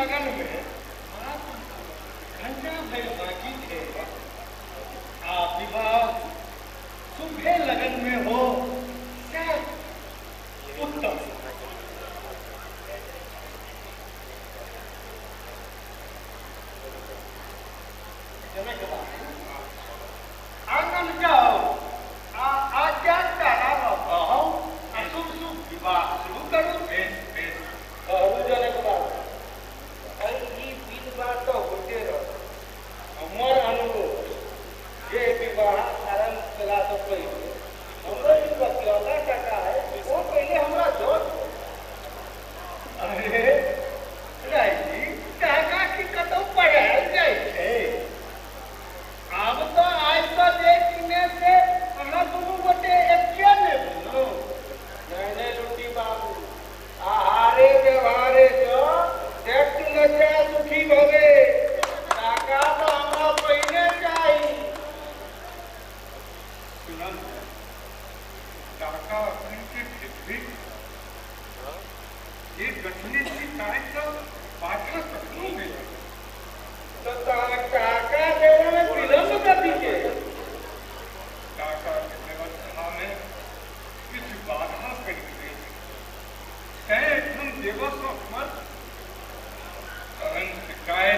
लगन में घंटा भर बाकी थे आ विवाह सुबह लगन में हो उत्तम। आंगन जाओ आ आज्ञा कहो आ शुभ शुभ विवाह शुरू करू। बेस बेस कहू जनक बाबू, ई विधवा तो होते रह। हमर अनुरोध जे विवाह आरंभ कला से पहले हमरो जे बकियौता टका है वो पहले हमरा दो। अरे राय जी, टाका की कतौ पढ़ायल जाइ छै? आब तो आज तो देखने से अहाँ दुनू गोटे एके ने भेलहुँ। नहीं नहीं लुट्टी बाबू, आहारे व्यवहारे जो देख नचा सुखी भवे। टाका तो हमरा पहिने चाही। सुनल, टाका अखन के भेटबे जे गठने छी ताहि सँ पाछा कखनो भेटत। तो टाका देने में विलम्ब कथी के? टाका के व्यवस्था में किछु बाधा पड़ि गेल तैं एखन देबऽ सँ हमर परंच काल्हि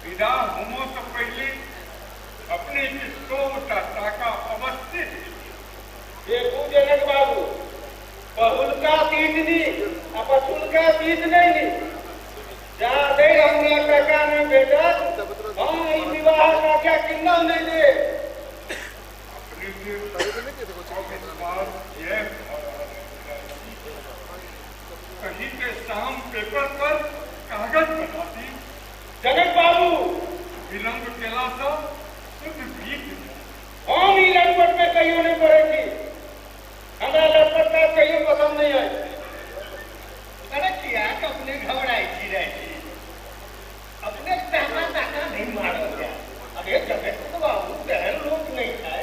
विदा होमऽ सँ पहिले अपने के 100टा टाका अवश्य भेटत। देखू जनक बाबू, पहुलका तीज नीक आ पछुलका तीज नहीं नीक। जा धरि हमरा टाका नहि भेटत हम ई विवाह आज्ञा किन्नहु नहि देब। अपने के अविश्वास किएक भऽ रहल अछि? कहीं के शाम पेपर पर कागज बना दी। जनक बाबू, विलम्ब केला सँ शुद्ध बीत जायत। हम ई लटपट में कहियो नहीं पड़ै छी। हमरा लटपट काज कहियो पसंद नहीं अछि। अरे किया अपने घबराइ छी राय जी? अपने टाका टाका नहीं मारल जाय। अरे जनक बाबू तेहन लोक नहीं छै।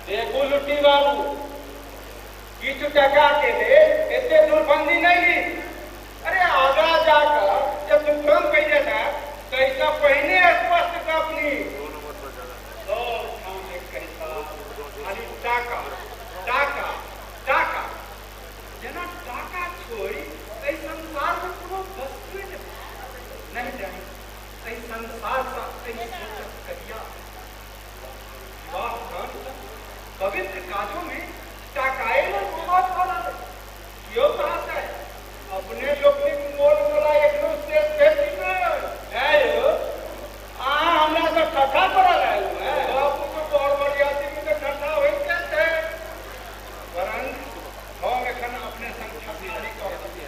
देखू लुट्टी बाबू, किछु टका के लेल एते दुर्फंदी नहीं ली। अरे आगा जाकर जब दुकान कहि जेता तैसँ पहिने स्पष्ट गप ली। सब ठाम एक हिसाब, खाली टाका टाका टाका। जेना टाका छोड़ि एहि संसार में कोनो वस्तुए नहीं जानी। एहि संसार सँ एहि सोचक कहिया विवाह दान पवित्र काजों में टाकाए ने बहुत भऽ रहल। कियो कहाँ अपने लोकनिक मोल वाला एखनो शेष भेटी नहि। है यौ, अहाँ हमरा सँ ठट्ठा करऽ लागलहुँ हेँ? बाबू के बड़ बरियाती में तऽ ठट्ठा होइते छै। परंच हम एखन अपने संग ठट्ठा नहि कऽ रहल छी।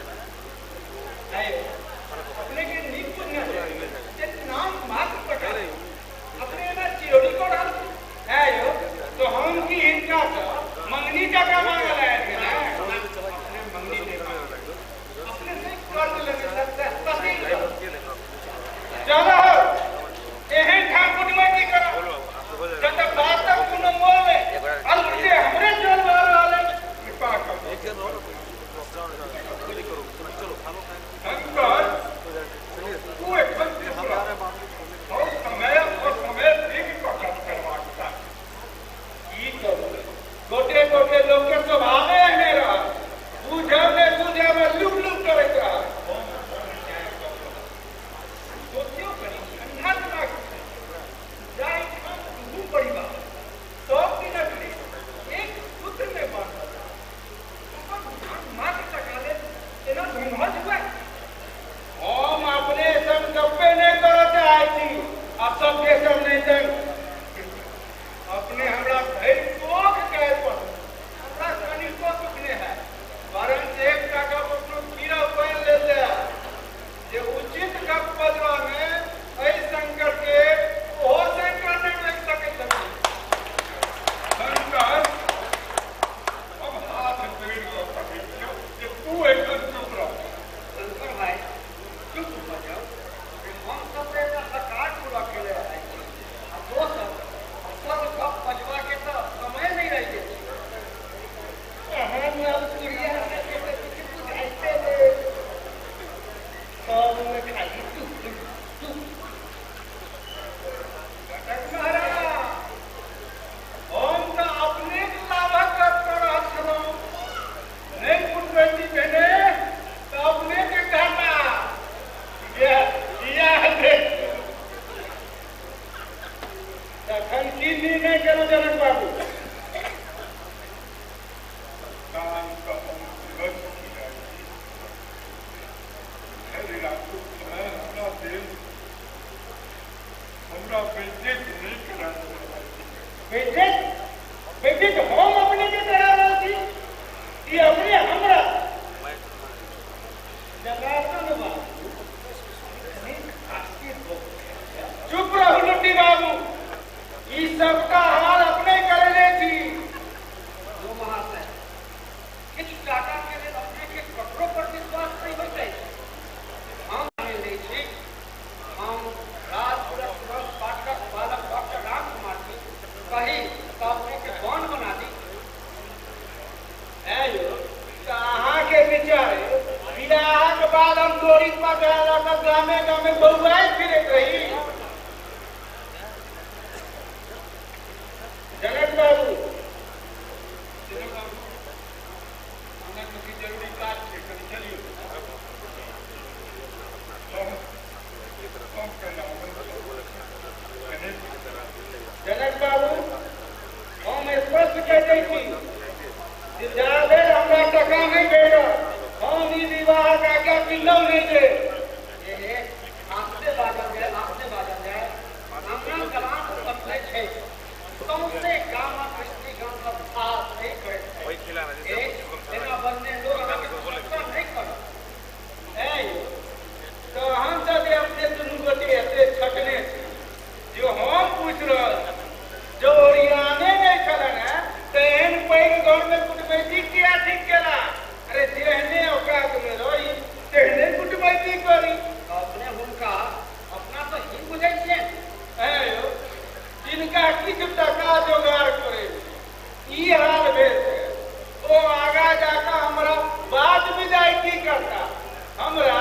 है यौ, अपने के नीक बुझने जे नाम मात्र टका अपने एना चिरौरी कऽ रहल छी। है यौ, तो हम की हिनका सँ मंगनी टका मांगल आयल छी? अपने मंगनी नहि मांगल, अपने से कर्ज लेने छथि। चलो एहन ठाम कुटमैती करब जतऽ बातक कोनो मोल नहि। अल्पे हमरे चल भऽ रहल अछि। कृपा करू शंकर, तू एखन चुप रह। और समय और समय देख कऽ काज करबाक चाही। की करू, गोटे गोटे लोक के स्वभावे एहने रहत। बुझब ने बुझब लुक लुक करैत रहत। सोचियो कनी ठंडा दिमाग छै। जाहि ठाम दुनू परिवार सब दिनक लेल एक सूत्र में बांधल ओकर नाम मात्र टका लेल एना धुमहज हुए। हम अपने संग गप्पे नहि करऽ चाहै छी आ सबके संग नहि संग। अपने हमरा भरि कोख कहि पड़त, हमरा कनिको दुख नहि हैत। परंच एक टाका अपनो खीरा पानि लेल जाय जे उचित गप बजबा में एहि संकट के ओहो संकट नहि रोकि सकैत छथिन। शंकर, हम हाथ जोड़ि कऽ कहै छियौ जे तू एखन चुप रह। शंकर भाई चुप भऽ जाउ। हम सब तऽ एकटा सकार पूरा केले रहै छी। बेइज्जत बेइज्जत हम अपने के करा रहल छी कि अपने हमरा? जनार्दन बाबू, चुप रहू लुट्टी बाबू, ई सबका हाल अपने करेले छी। जो महाशय, किछु टाका के लेल अपने के ककरो पर विश्वास नहीं होइत अछि। हम मानि लै छी, हम राजपुरक सुरंग पाठकक बालक डॉक्टर राम कुमार छी, कही तऽ अपने के बन बना दी। ऐं यौ, तऽ अहाँके विचारे बियाहक बाद हम डोरी पकड़ा लऽ कऽ गामे गामे बौआइत फिरैत रही? जनक बाबू, जनक बाबू, आंगन मे किछु जरूरी काज छै, कनि चलियौ। हम केना जनक बाबू, हम स्पष्ट कहि दै छी जे जाधरि हमरा टका नहि भेटत हम ई विवाहक आज्ञा किन्नहु नहि देब। हे, आस्ते बाजल जाय, आस्ते बाजल जाय। हमरा कलाम पटले छै, सौंसे गामक स्त्रीगण सब साहस नहि करैत छै। ए, एना बजने लोक अहाँके प्रशंसा नहि करत। ऐं यौ, तऽ हम सब जे अपने दुनू गोटे एते छटने छी जो हम पूछि रहल छी, जो ओरियाने नहि छलनि हेँ तऽ एहन पैघ घरमे कुटमैती किया ठीक केला? अरे जेहने औकातमे रही तेहने कुटमैती करी। तऽ अपने हुनका अपना तऽ ही बुझै छियनि। ऐं यौ, जिनका किछु टका जोगाड़ करै ई हाल भेल छै, ओ आगाँ जाकऽ हमरा बात विदाई की करता? हमरा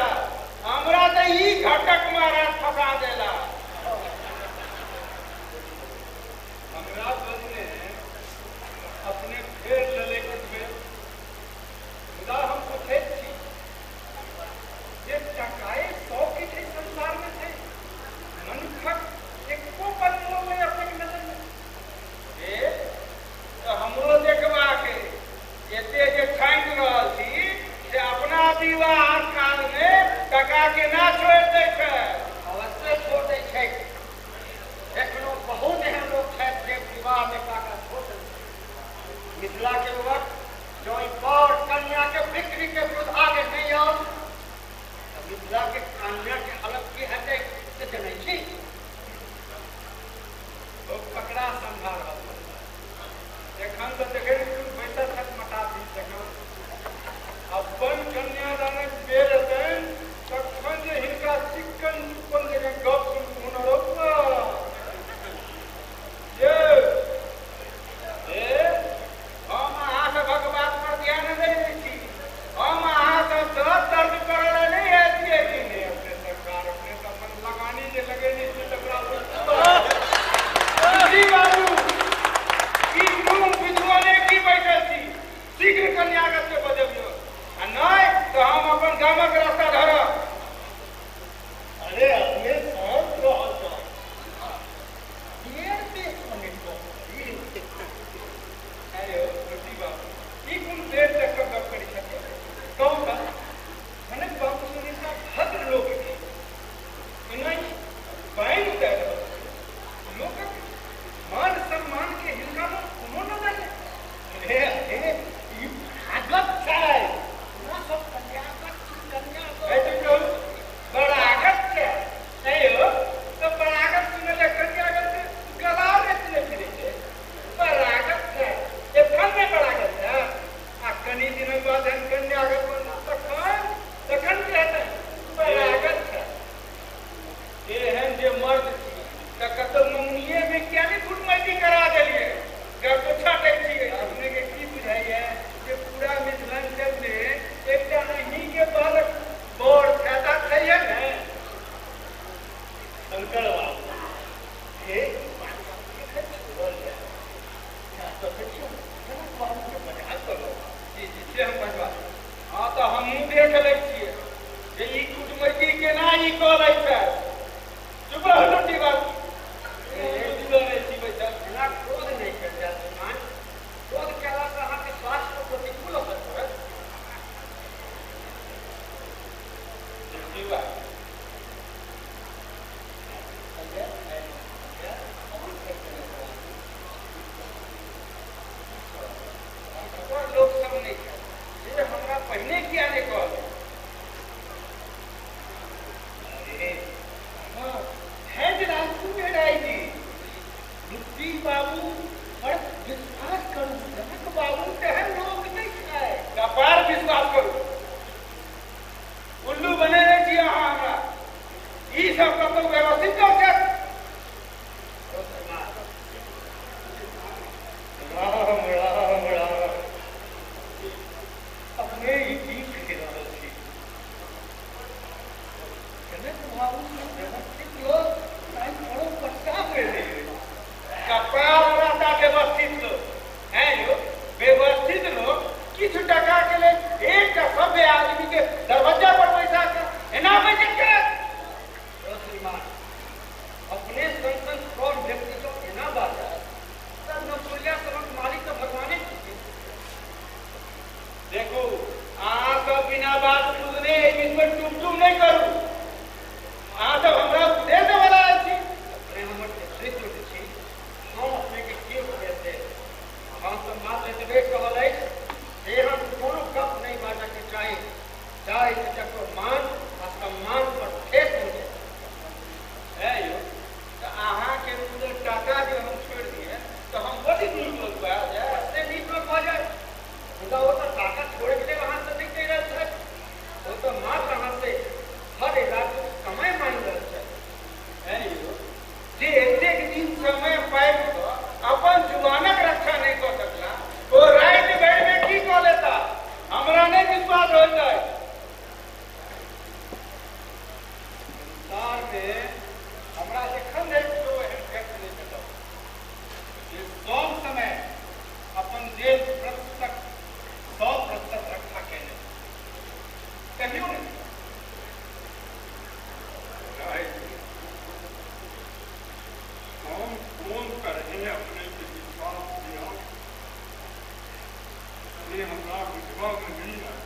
हमरा तऽ ई घटक महाराज फंसा देला। हमरा बजने अपने फेर लेले कुटबे, मुदा हम पूछैत छी जे टकाए सौ किछु एहि संसार मे छै, मनुखक एको पल मोल नहि अपने के नजर मे? ए, तऽ हमरो देखबाक अइ, एते जे छाँटि रहल छी से अपना विवाह कालमे टका केना छोड़ि दै छै? अवश्य छोड़ दै छै। एखनो बहुत एहन लोक छथि जे विवाह मे टाका छोड़ दै छै। मिथिला के युवक जँ ई बर कन्या के बिक्री के विरुद्ध आगे नहि आउ तऽ मिथिला के कन्या के हालत की हेतै से जनै छी? ओ ककरा समझा रहल छै? एखन तऽ देखै छी बैसल छथि मटासी जकाँ। अपन कन्यादानक बेर एतनि तखन जे हिनका चिक्कन चुप्पन जकाँ गप सुनू रौआ। ये ए, हम अहाँ सभक बात पर ध्यान नहि दै छी। हम अहाँ सबसँ तर्क करऽ लए नहि आयल छियै। अपने सरकार, अपने तऽ अपन लगानी जे लगेने छी तकरा जी बाबू, ई मुँह बिजुआने की बैठल छी? शीघ्र कन्यागत के बजबियौ आ नहि तऽ हम अपन गामक रास्ता धरब। अरे अपने शांत रहल जाउ। देर देख कने गप। ऐं यौ रोटी बाबू, ई कोन देर देख कऽ गप करै छथिन? कहू तऽ, जनक बाबू सन एकटा भद्र लोक के एना ई पानि उतारि रहल छै। लोकक मान सम्मान के हिनका मे कोनो नजर नहि। अरे अरे, ई भागत छै। अपना सब कन्यागत छी, कन्यागत। ऐ चुप रहू, बरागत छै। ऐं यौ, तऽ बरागत सुनले कन्यागत गला रेतने फिरै छै। बरागत छै, एखन नहि बरागत छै आ कनि दिनक बाद जहन कन्यागत बनला तखन तखन की हेतै? बरागत छै। एहन जे मर्द छी तऽ कतौ मंगनिये मे किया नहि कुटमैती करा देलियै? गप छाटै छियै। अपने के की बुझाइया जे पूरा मिथिलांचल मे एकटा अहीं के बालक बड़ फायदा छैहे ने? शंकर बाबू, हे, ई बात एखन छोड़ल जाय। जा सकै छी जनक बाबू के बजा कऽ लाउ। जी जी, से हम बजबा देब। हँ तऽ हमहूँ देख लै छियै जे ई कुटमैती केना ई कऽ लै छै। चुप रहू लुट्टी बाबू, जुड़ल छी बैसल। एना क्रोध नहि कयल जाय श्रीमान। क्रोध कयलासँ अहाँके स्वास्थ्य पर प्रतिकूल असर पड़त। लुट्टी बाबू, संजय, संजय, अबैत छै जनक बाबू। सब कतौ व्यवस्थित लोक छथि। राम राम राम, अपने ई की कहि रहल छी? जनक बाबू सब व्यवस्थित लोक आइ बड़ो पछता गेलै। कपाल रहता व्यवस्थित लोक हैं यो, व्यवस्थित लोक किछु टका के लेल एकटा सभ्य आदमी के दरवाजा पर बैसा के एना बेइज्जत करत। श्रीमान, अपने संग संग प्रौढ़ व्यक्ति जो एना बाजत तऽ नवतुरिया सभक मालिक तऽ भगवाने छथिन। देखू, अहाँ सब बिना बात बुझने एहि बीचमे टुम टुम नहि करू। अहाँ सब हमरा उपदेश देवला छी। अपने हमर नेतृत्व छी, हम अपने के की उपदेश देब? हम तऽ मात्र एतबे कहल अछि जे हम कोनो गप नहि बाजऽके चाही जाहिसँ ककरो मान आ सम्मान पर ठेस पहुँचे। है यौ, तऽ अहाँके बुझल टाका जे हम छोड़ि दिए तऽ हम बड़ी नीक लोक भए जाय। से नीक लोक भऽ जाय, मुदा ओ तऽ टाका छोड़ैके लेल अहाँसँ नहि कहि रहल छथि। ओ तऽ मात्र अहाँसँ हर रातिक समय मांगि रहल छथि। है यौ, जे एतेक दिन समय पाबि कऽ अपन जुबानक रक्षा नहि कऽ सकला, ओ राति भरिमे की कऽ लेता? हमरा नहि विश्वास होइत अछि। संसारमे हमरा एखन धरि केओ एहन व्यक्ति नहि भेटल जे सब समय अपन देश प्रतिशत 100% रक्षा केने, कहियो नहि। हम कोन तरहे अपने के विश्वास दिया से हमरा बुझबामे नहि आयल।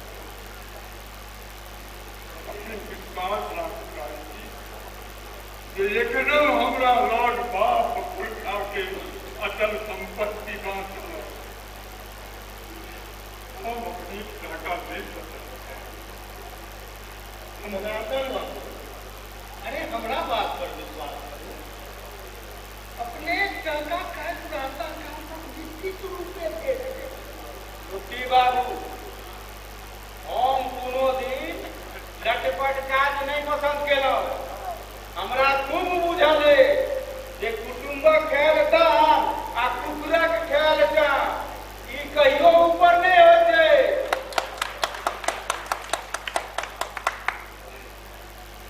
अपने विश्वास राखू राय जी जे एखनो हमरा लग बाप पुरखा के अचल संपत्ति बाँचल। हम अपनी टाका दे सकैत। जनार्दन बाबू, अरे हमरा बात पर विश्वास करू। अपने टाका काल्हि प्रातः काल तक निश्चित रूपे भेट देब। रुटी बाबू, हम कोनो दिन लटपट काज नहि पसंद केलहुँ। हमरा खूब बुझल अइ जे कुटुम्बक खायल दाल आ कुकुरक खायल चाह ई कहियो ऊपर नहि होइत छै।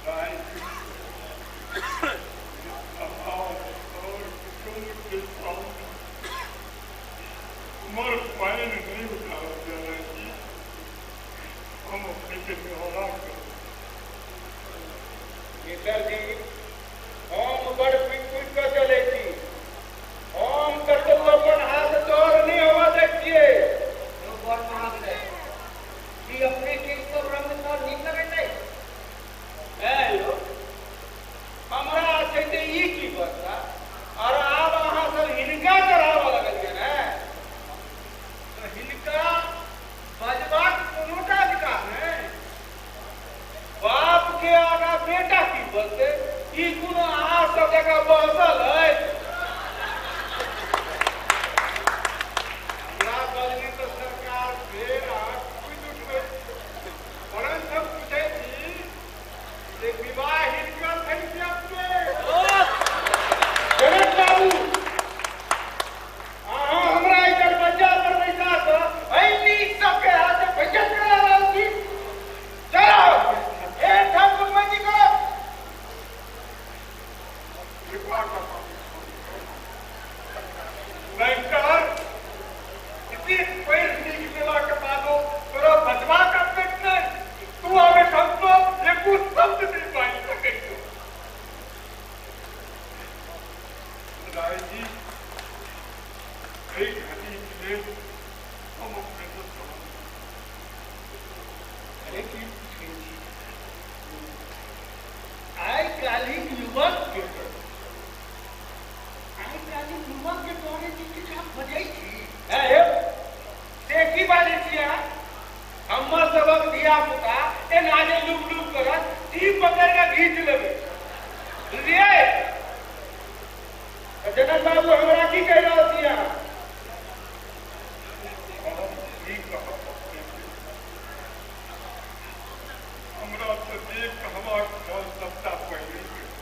राय जी, समाज और कुटुम्ब के सामने हमर पानि नहीं उठाओल जाय जी। हम अपने के निहोरा करब। मित्र जी, हम बड़ कुदि कुदि कऽ चलै छी। हम कतौ अपन हाथ चौर नहि होबऽ दै छियै। यौ बड़ महाशय, की अपने के ई सब रंग तऽ नीक लगैत अछि? है यौ, हमरा छै तऽ ई की बदला, और आब अहाँ सब हिनका चढ़ाबऽ लगलियै ने, तऽ हिनका बजबाक कोनोटा अधिकार नहि। बाप के आगाँ बेटा की बोलतै? ई कोनो अहाँ सब जकाँ बहसल अछि? हमरा बजने तऽ सरकार फेर अहाँ कुदि उठबै, परंच हम पूछै छी जे विवाह हिनकर भेल कि अपने? जनक बाबू, अहाँ हमरा एहि दरबज्जा पर बैसा कऽ एहि नीच सबके हाथे बेइज्जत करा रहल छी। चलो, एहन ठाम कुटमैती करब। कृपा कऽ बैंकर, एतेक पढ़ि लिख लेलाके बादो तोरा बचबाक अपेक्ष नहि। तू आब एखन तो एको शब्द नहि बाजि सकै छौ। राय जी, एहि घड़ीके लेल हम अपने से सहमत। अरे की पूछै छी? आइ काल्हिक युवक के आइ काल्हिक युवक के डरे जे किछु आप बजै छी। है यौ, से की बाजै छी अहाँ? हमर सबक धिया पुता एना जे लुक लुक करत, जीभ पकड़ि कऽ घीच लेबै, बुझलियै? तऽ जनक बाबू, हमरा की कहि रहल छी अहाँ? हम की कहब अपनेके, हमरा तऽ जे कहबाक छल सबटा पहिले कहि।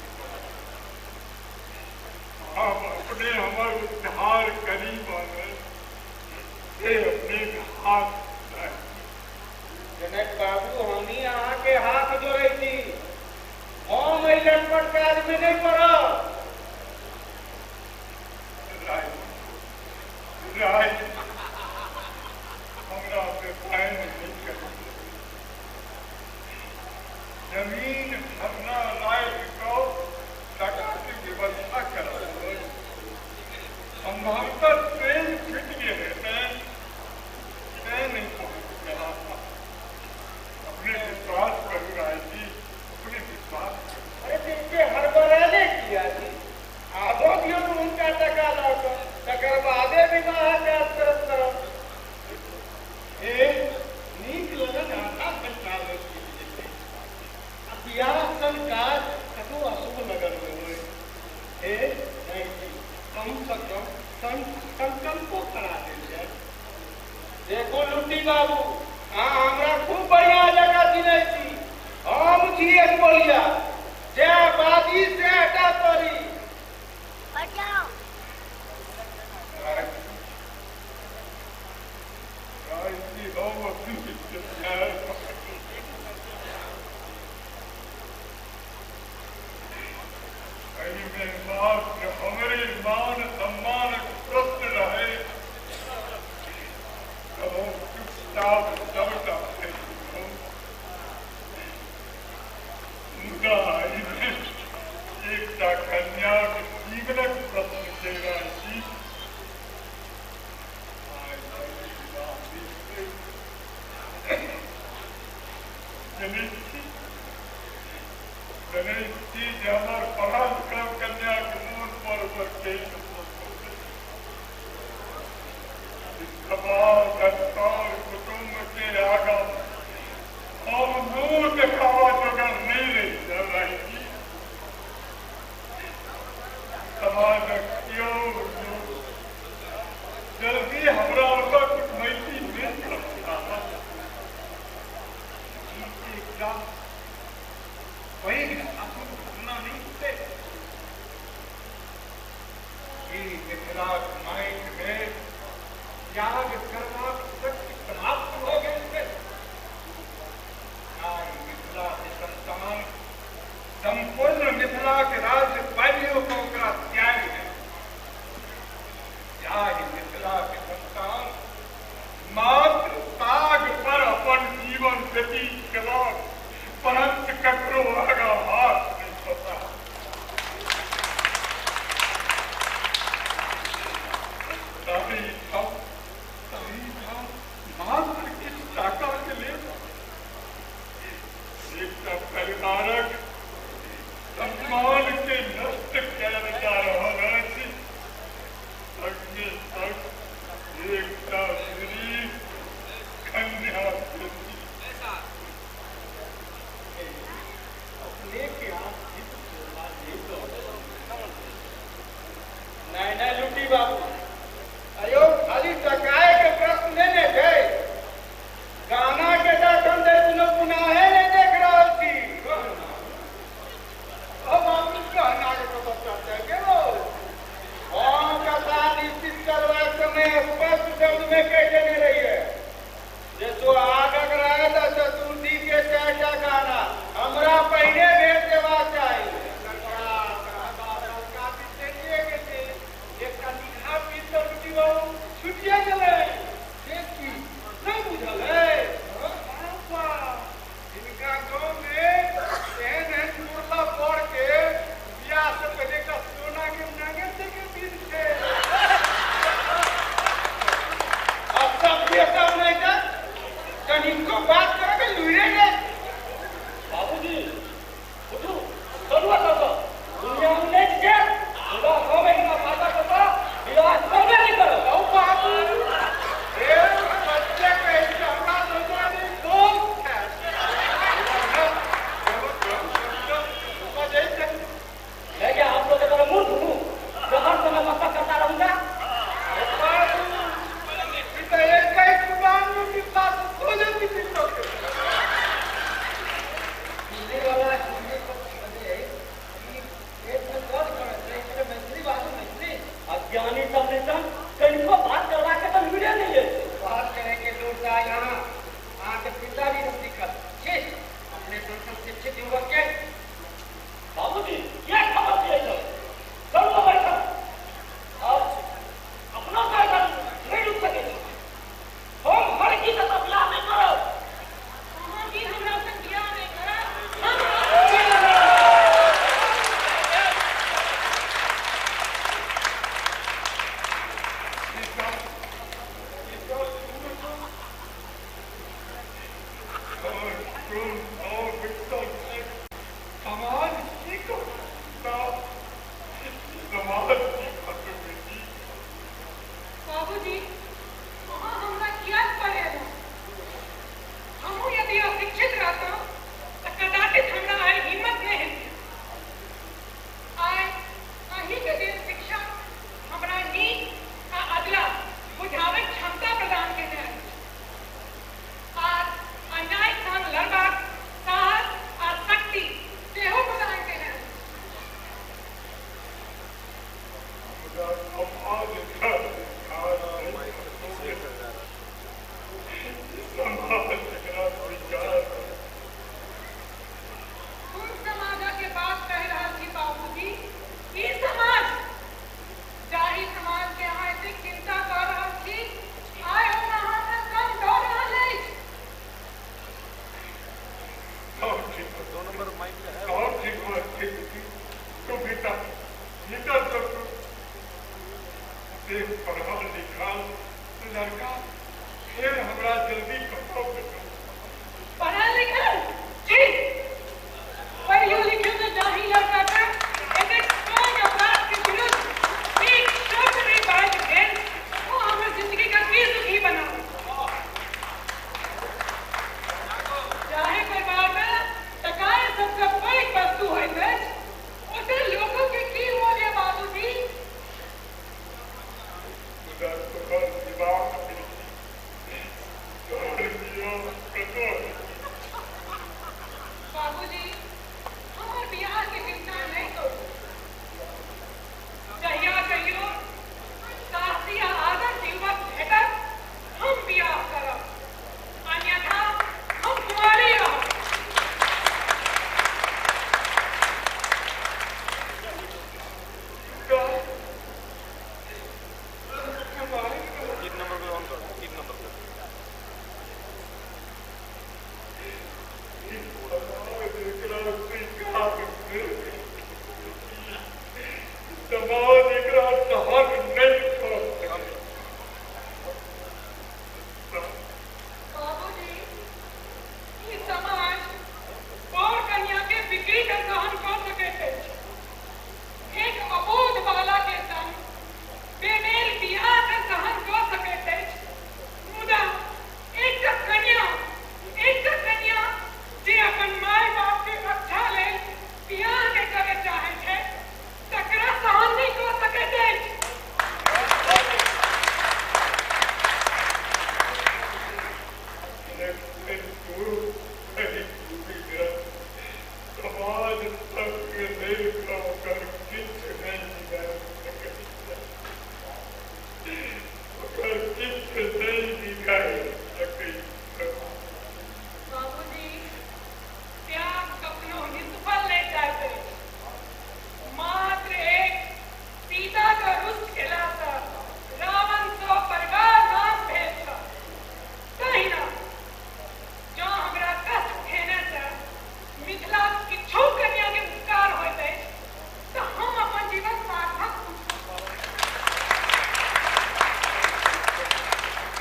अटपट काज में नहीं पड़ब। राय राय हमरा बेपाय नहीं कर जमीन भरना लायक को टका के व्यवस्था करा। संभवतः ट्रेन छूट गए हैं, ट्रेन नहीं पहुंच गया। अपने विश्वास करू राय जी, अपने विश्वास करू। अरे जिनके हड़बड़ाने किया जी, आबो दियो तो उनका टका लऽ कऽ तकर बादे विवाह काज करब करब। ए नीक लगन आधा घंटा में जेतै। आ बियाह सन काज कतौ अशुभ लगन में होय। हे नहीं जी, कम से कम संकल्पो करा देल जाय। देखो लुट्टी बाबू, अहाँ हमरा खूब बढ़िया जगह चिन्है छी। हम छी एक बोलिया, जै बाजी सएह करी। राय जी हम अपने एहिमे मात्र हमरे मान सम्मानक प्रश्न रहे तब हम चुपचाप सबटा कहि देलहुँ। मुदा एहिमे एकटा कन्याक जीवनक प्रश्न छै राय जी। आइ धरि विवाह नहि भेल। जनैत छी जनैत छी जे हमर पढ़ल लिखल कन्याक मोन पर ओकर केहन असर पड़तै। समाज और कुटुम्ब के आगाँ हम मुँह देखावा जोगर नहीं रहि जायब राय जी। समाजक केओ लोक जल्दी हमरा ओतऽ कुटमैती नहि करताह। एकटा पैघ अशुभ घटना नहीं होते। ई मिथिलाक माटि में त्याग करबाक शक्ति समाप्त भऽ गेल छै। आइ मिथिला के संतान संपूर्ण मिथिला के राज्य पाबियो कऽ ओकरा त्यागि देल। जाहि मिथिला के संतान मात्र ताग पर अपन जीवन व्यतीत केलक परंच ककरो आगाँ हाथ नहि पसारल। ताहि ठाम मात्र किछु टाका के लेल एकटा परिवारक सम्मान के नष्ट कयल जा रहल अछि। संगे संग एकटा गरीब कन्या के अपने के आप हित शोभा नहीं दऽ। नहीं नहीं लुट्टी बाबू, अयो खाली टकाए के प्रश्न नहीं ने छै। गाना के तऽ एखन धरि कोनो गुनाहे नहीं देख रहल छी। 2 नंबर माइक पे है। और ठीक हुआ, ठीक तू भीतर भीतर चल। तू देख पढ़ा लिखा लड़का फिर हमरा जल्दी कहो। पढ़ा लिखल जी पढ़ियो लिखियो तो जाही लड़का का एते कोन अपराध के विरुद्ध एक शब्द नहीं बाज गेल वो हमर जिंदगी का की सुखी बनाओ। चाहे परिवार में टकाए सबसे पैघ वस्तु होइत अछि ओते लोगों के की मूल्य बाबूजी। मुदा तोहर विवाह तोहर बियाह कतौ। बाबूजी हमर बियाह के चिंता नहीं करू। जहिया कहियो साहसी आ आदर्श युवक भेटत हम बियाह करब, अन्यथा हम कुंवारी रहब। तीन नंबर पे ऑन कर, 3 नंबर पे। समाज एकरा सहन नहीं कर सकै। बाबूजी ई समाज बर कन्या के बिक्री के सहन कर सकैत अछि। एक अबोध बाला के संग बेमेल बियाह के सहन कर सकैत अछि, मुदा एकटा कन्या जे अपन माय बाप के रक्षा लेल बियाह के करे चाहै छै तकरा सहन नहि कर सकैत अछि। लेकिन तू कहीं पूरी समाज तक लेल ओकर किछु नहीं बिगाड़ि सकै, ओकर किछु नहीं बिगाड़ि सकै। बाबूजी त्याग कखनो निष्फल नहि जाइत अछि। मात्र एक सीता के रुष्ट केलासँ रावण सँ परिवार नाश भेल छल। तहिना जँ हमरा कष्ट उठेने सँ मिथिला किछु कन्या के उपकार होइत अछि तऽ हम अपन जीवन सार्थक बुझब।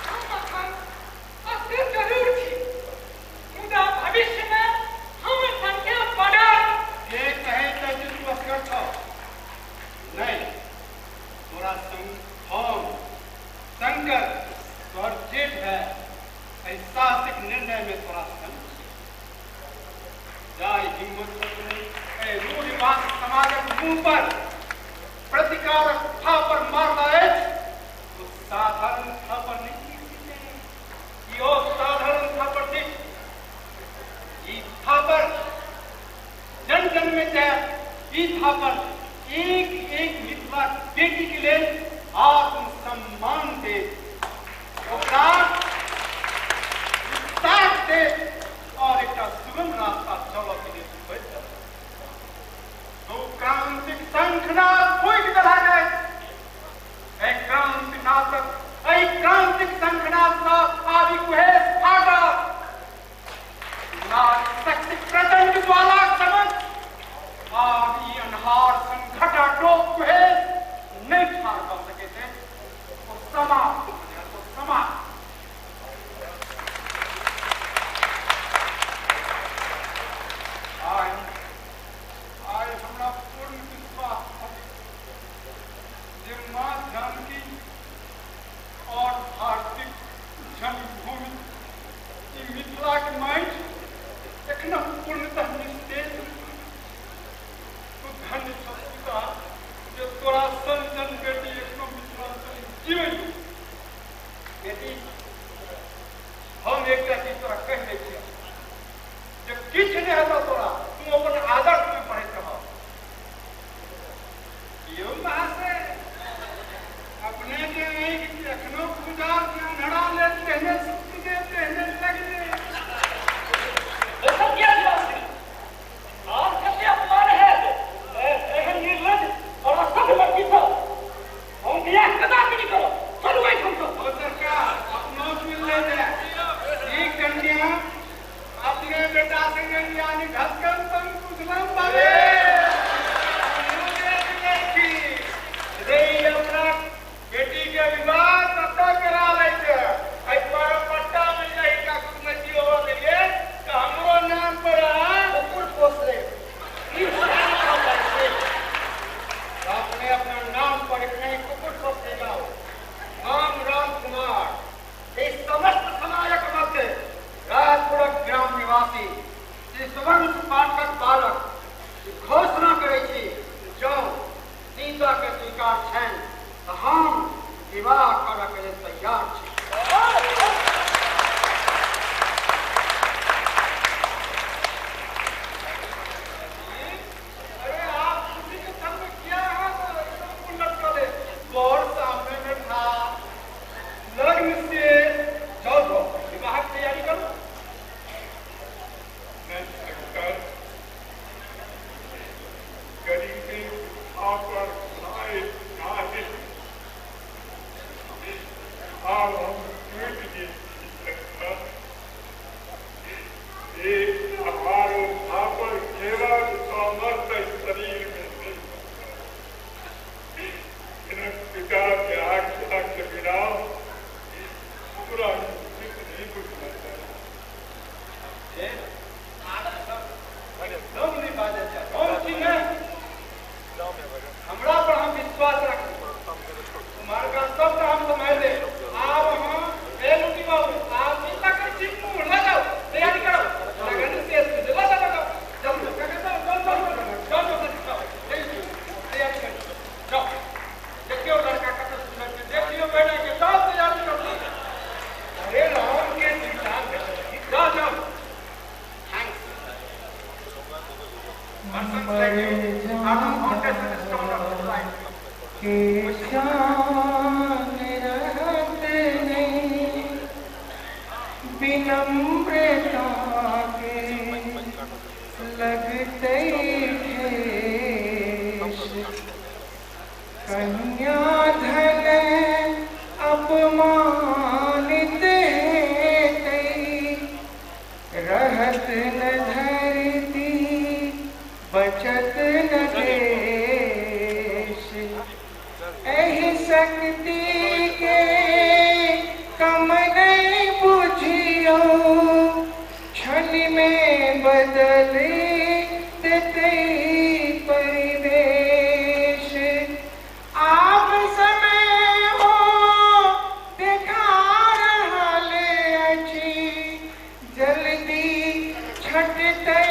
हम अखन अस्थिर जरूर छी, मुदा भविष्य में हमर संख्या बढ़त। के कहैत अछि जे तू असगर छह? नहि, तोरा संग हम शंकर तोहर जेठ है। एहि साहसिक निर्णय में तोरा संग छी। जाहि हिम्मत एहि रूढ़िवादी समाजक मुंह पर प्रतिकारक थापर मारला अछि ओ साधारण थापर नहि थिक। ई असाधारण थापर थिक। ई थापर जन जन में जाय। ई थापर एक एक मिथिला बेटी के लेल आत्मसम्मान दे, ओकरा साथ दे और एकटा सुगम रास्ता चलऽ के लेल खोलि देलक। तो क्रांतिक शंखनाद फूकि देलक अछि। एहि क्रांतिनाशक एहि क्रांतिक शंखनाद सँ आबि कुहेस फाटत। नारी शक्ति प्रचंड ज्वाला समझ आब ई अन्हार संघटा टोप कुहेस नहि ठाढ़ कऽ सकैत अछि। ओ समाप्त भऽ जायत, ओ समाप्त। Persons like you are the foundation stone of society. के जान रहत नहीं विनम्रता के लगते ठेस। कन्या धन अपमानित है रहत न धरती बचत न देश। एहि शक्ति के कम नहीं बुझियो क्षण में बदल देते परिवेश। आप समय हो देखा रहल अछि जल्दी छटतै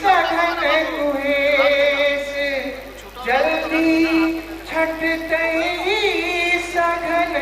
सघन कुहेस। जल्दी छटतै सघन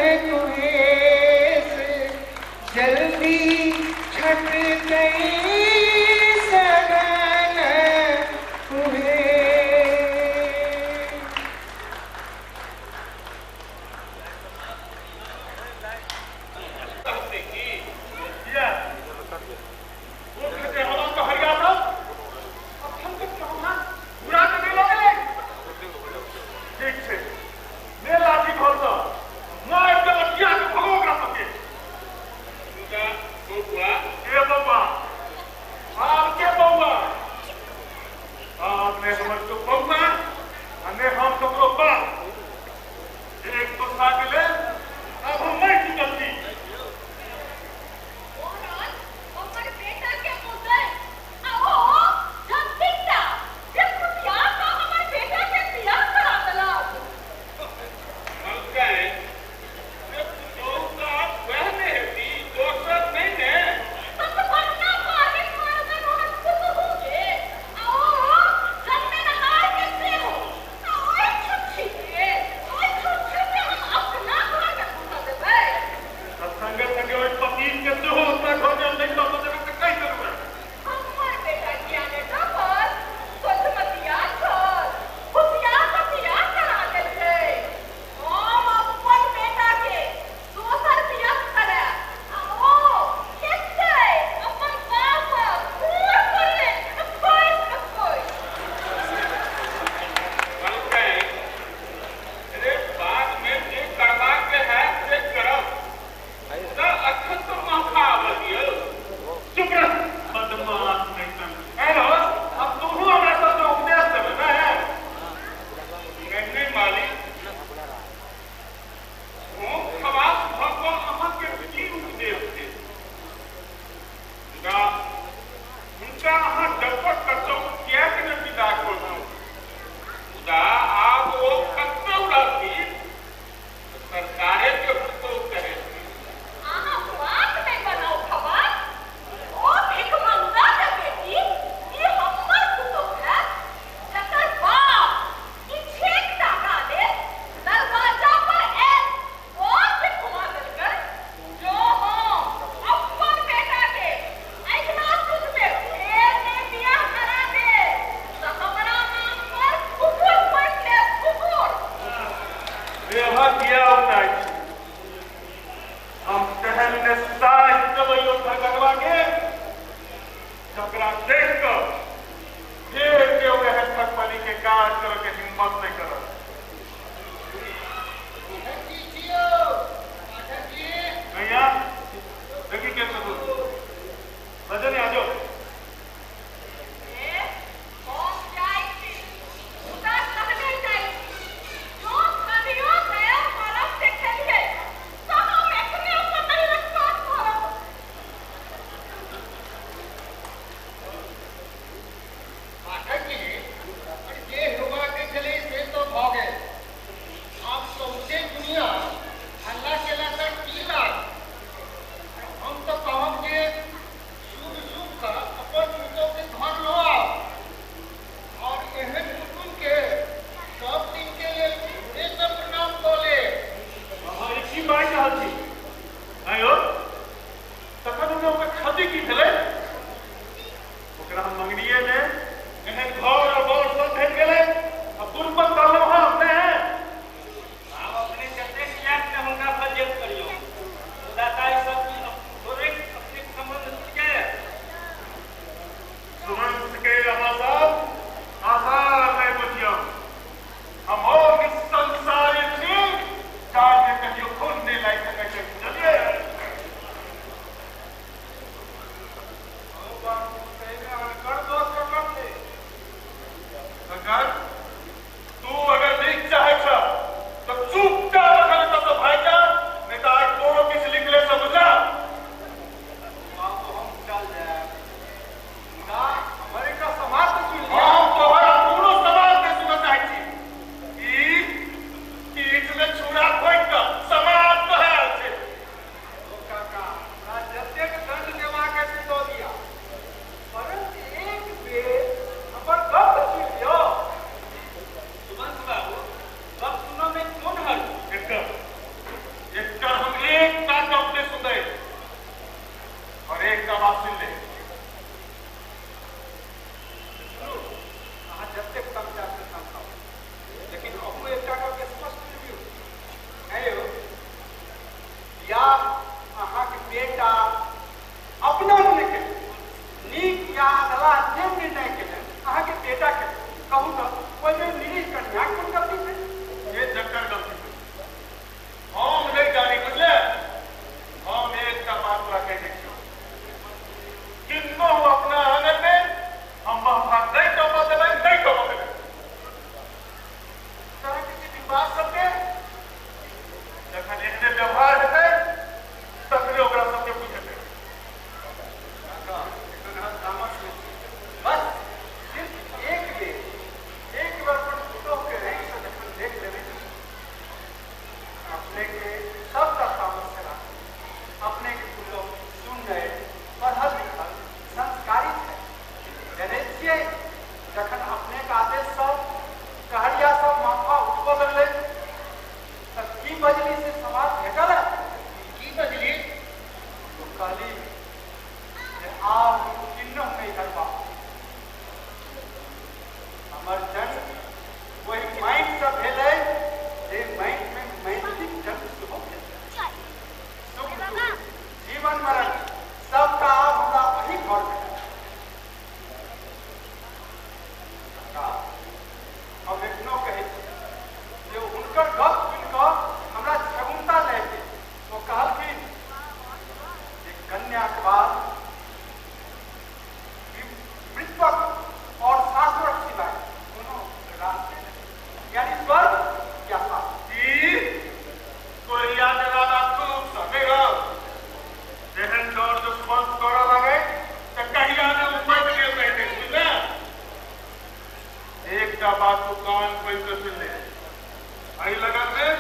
एकटा बात तू कान खोलि कऽ सुनि ले। एहि लगन में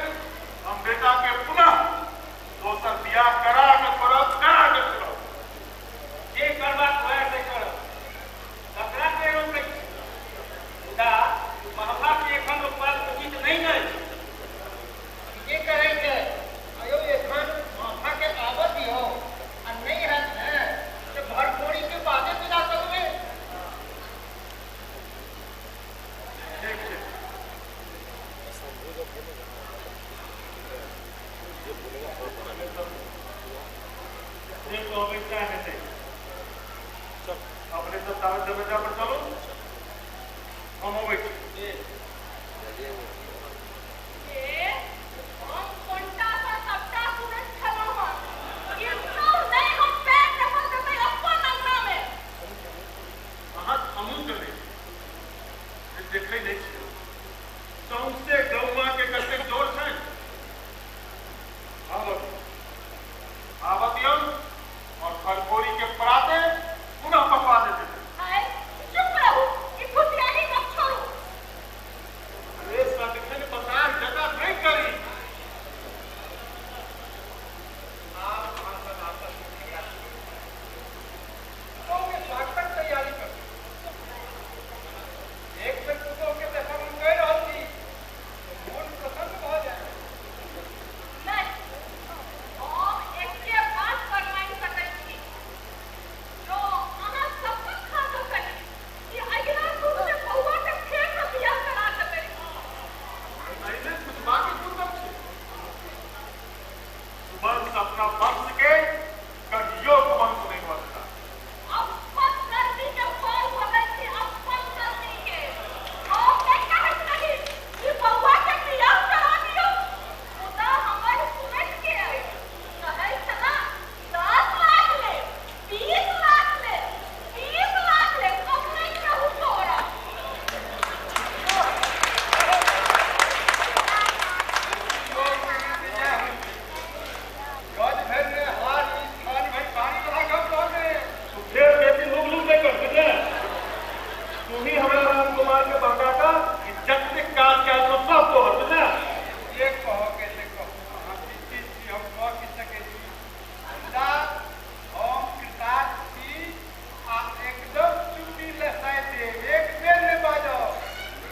हम बेटा के पुनः दोसर बियाह करा के छोड़ब, करा के छोड़ब। जे करबाक होय से करब, तकरा के रोकै छी। मुदा महफा के एखन रोकबाक उचित नहि अछि। के कहै छै आयो एखन महफा के आबऽ दियौ, आ नहि हैत ने तऽ भरफोड़ी के बादे विदा करबै। ठीक छै। जे कहबै सएह हेतै। अपने सब ताबत दरवाजा पर चलू, हम अबै छी। जे हम कोनटा सँ सबटा सुनैत छलहुँ हँ। किन्नहु नहि हम पैर रखल देबै अपन अंगना मे। अहाँ थमू कने, जे देखै नहि छियै सौंसे गौआ के कतेक जोर छनि। आबऽ आबऽ दियौ और भरफोरी के पराते पुनः पकवा देते। हाय, चुप रहू, ई फुसियाही गप छोड़ू। अरे सदखन पसार जगह नहि करी। आब अहाँ सब आपस में झगड़ा छोड़ू। पुतोहु के स्वागतक तैयारी करू। एक बेर पुतोहु के देखब हम कहि रहल छी तऽ मोन प्रसन्न भऽ जायत। नहि, हम एके बात पर मानि सकैत छी। जँ अहाँ शपथ खा कऽ कही कि अगिला सुख से बौआ के फेर सँ बियाह करा देबै। एहिमे पुछबाक कोन गप छै? सुबंश अपना वंश के कहियो कुवंश नहि हुअ देता। अपन करनी के फल भोगै छी, अपन करनी के। हम नहि कहैत रही कि बौआ के बियाह करा दियौ, मुदा हमर सुनैत के अछि? कहै छला 10 लाख लेब, 20 लाख लेब, 20 लाख लेब, हम नहि कहू तोरा। गज भरि ने हार ई थान भरि पानी वाला गप रहलै। तू फेर बेसी लुक लुक नहि कर, बुझले? तू ही हमरा राम कुमार के बहका कऽ ई जतेक काज कयल छौ सब तोहर, बुझले? जे कहऽ के से कहू, अहाँ पित्ती छी, हम कऽ की सकै छी। मुदा हम कृतार्थ छी आ एकदम चुप्पी लसाय देब, एक बेर नहि बाजब।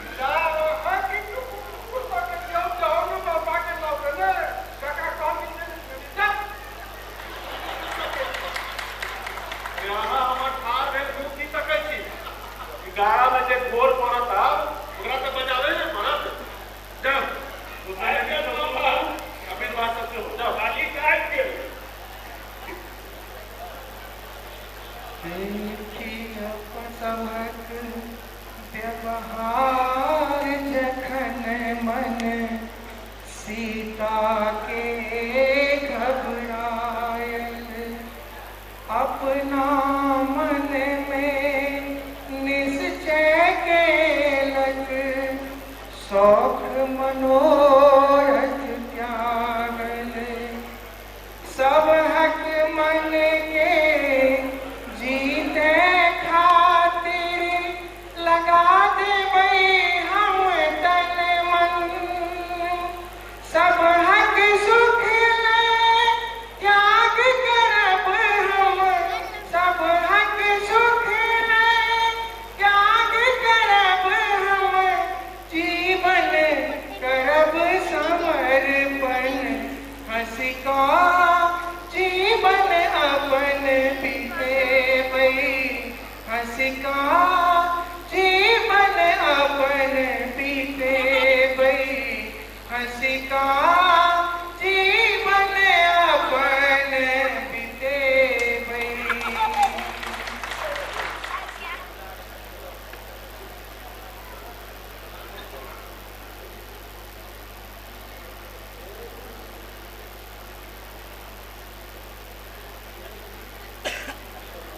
मुदा अहाँ की टुकुर टुकुर कऽ के जाउ जाउ ने बाबा के लऽ के ने काका कहली से नहि सुनी जा। अरे अहाँ हमर ठाढ़ भेल मुँह की तकै छी? ई गाड़ा में जे घोर पड़त आब ओकरा तऽ बजाबै ने पड़त। जाउ, तू आबि गेल मामा। अबिन बात सब सेहो जाउ। मालिक आबि गेल। देखी अपन सभक व्यवहार जखन मन सीता के घबरायल, अपना मन में निश्चय केलक, शौक मनोरथ त्यागल। सबहक मन के जीते खातिर लगा देबै हम तन मन। सबहक सुख ले त्याग करब हम, सबहक सुख ले त्याग करब हम, जीवन करब समर्पण। हंसि कऽ जीवन अपन बितेबै, हंसि कऽ जीवन अपन बितेबै, हंसि कऽ जीवन अपन बितेबै।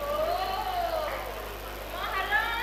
ओ महारानी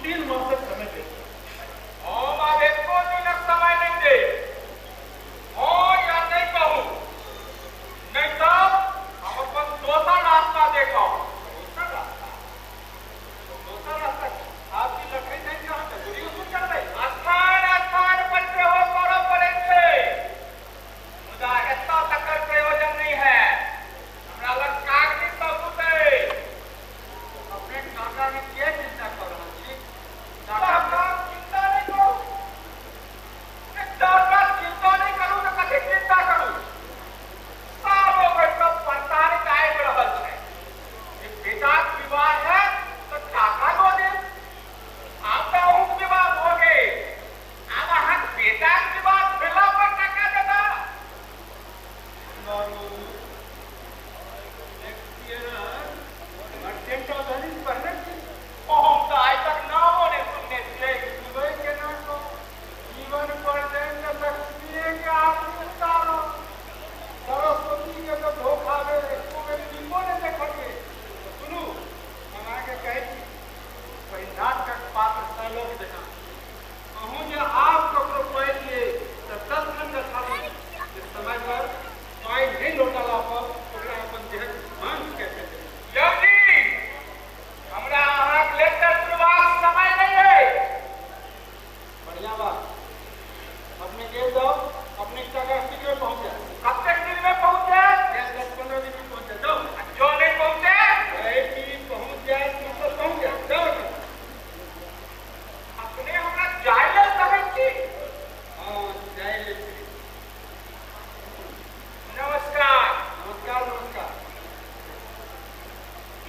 2-3 मासक समय दे। हम आब एको दिनक समय नहि देब। हँ या नहि कहू, नहि तऽ हम अपन दोसर रास्ता देखब। दोसर रास्ता? दोसर रास्ता आप की लखै नहि कहाँ चोरी वसूल करबै? स्थान स्थान पर सेहो करऽ पड़ै छै, मुदा एतऽ तकर प्रयोजन नहि है। हमरा लग कागजी सबूत अछि। अपने टाका के किया चिंता कऽ रहल छी? टाका चिंता नहि करू, टाका चिंता नहि करू तऽ कथी चिंता करू? सालो भरि सब प्रताड़ित आबि रहल छै जे बेटाक विवाह है तऽ टाका दऽ देब। आब तऽ अहूँक विवाह भऽ गेल, आब अहाँक बेटाक विवाह भेला पर टाका देता। बाबू, मर्चेंट ऑफ वेनिस पढ़ने छी? हम तऽ आइ तक नामो नहि सुनने छियै। सुनबै केना कऽ? जीवन पर्यंत लक्ष्मीए के आरती उतारो, सरस्वती के तऽ धोखा भेल, एको बेर दीपो नहि देखलियै। तऽ सुनू, हम अहाँके कहै छी, पहिल नाटकक पात्र सैलोक जकाँ अहूँ जे आब ककरो पाइ दियै तऽ तत्क्षण देखा दियै जे समय पर पाइ नहि लौटला पर ओकरा अपन देहक मांस के देबै। यवजी, हमरा अहाँक लेक्चर सुनबाक समय नहि अछि। बढ़िया बात, अपने गेल जाओ, अपने टाका शीघ्र पहुँच जाए। कतेक दिन में पहुँच जायत? 10-15 दिन में पहुँच जाए। जाओ। आ जँ नहि पहुँचे? कहै छी पहुँच जाए मतलब पहुँच जाए। जाओ। अपने हमरा जाय लेल कहै छी? हाँ, जाय ले छी। नमस्कार। नमस्कार नमस्कार।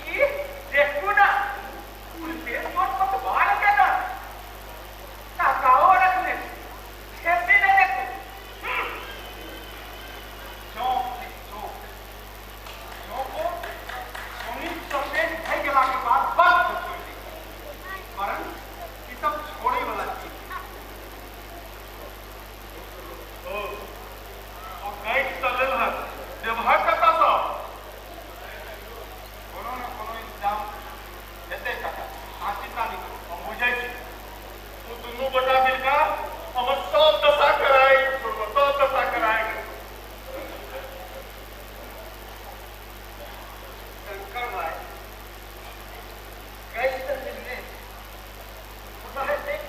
ई देखू ना, उल्टे चोट पतवार केना टाकाओ रखने छी, खेती नहि देखू। चौक ठीक चौक चौको सोनी सफेद भए गेला के बाद बस छोड़ि दै, परंच ई सब छोड़े वाला चीज। ओ ओ काटि तऽ लेलहक, देबहक कतऽसँ? कोनो ने कोनो इंतजाम हेतै काका, अहाँ चिंता नहि करू। हम बुझै छी तू दुनू गोटा मिलकऽ हमर सब दशा कराय छोड़बह, सब दशा कराय। शंकर भाई, कैश तऽ मिलने मुदा एतेक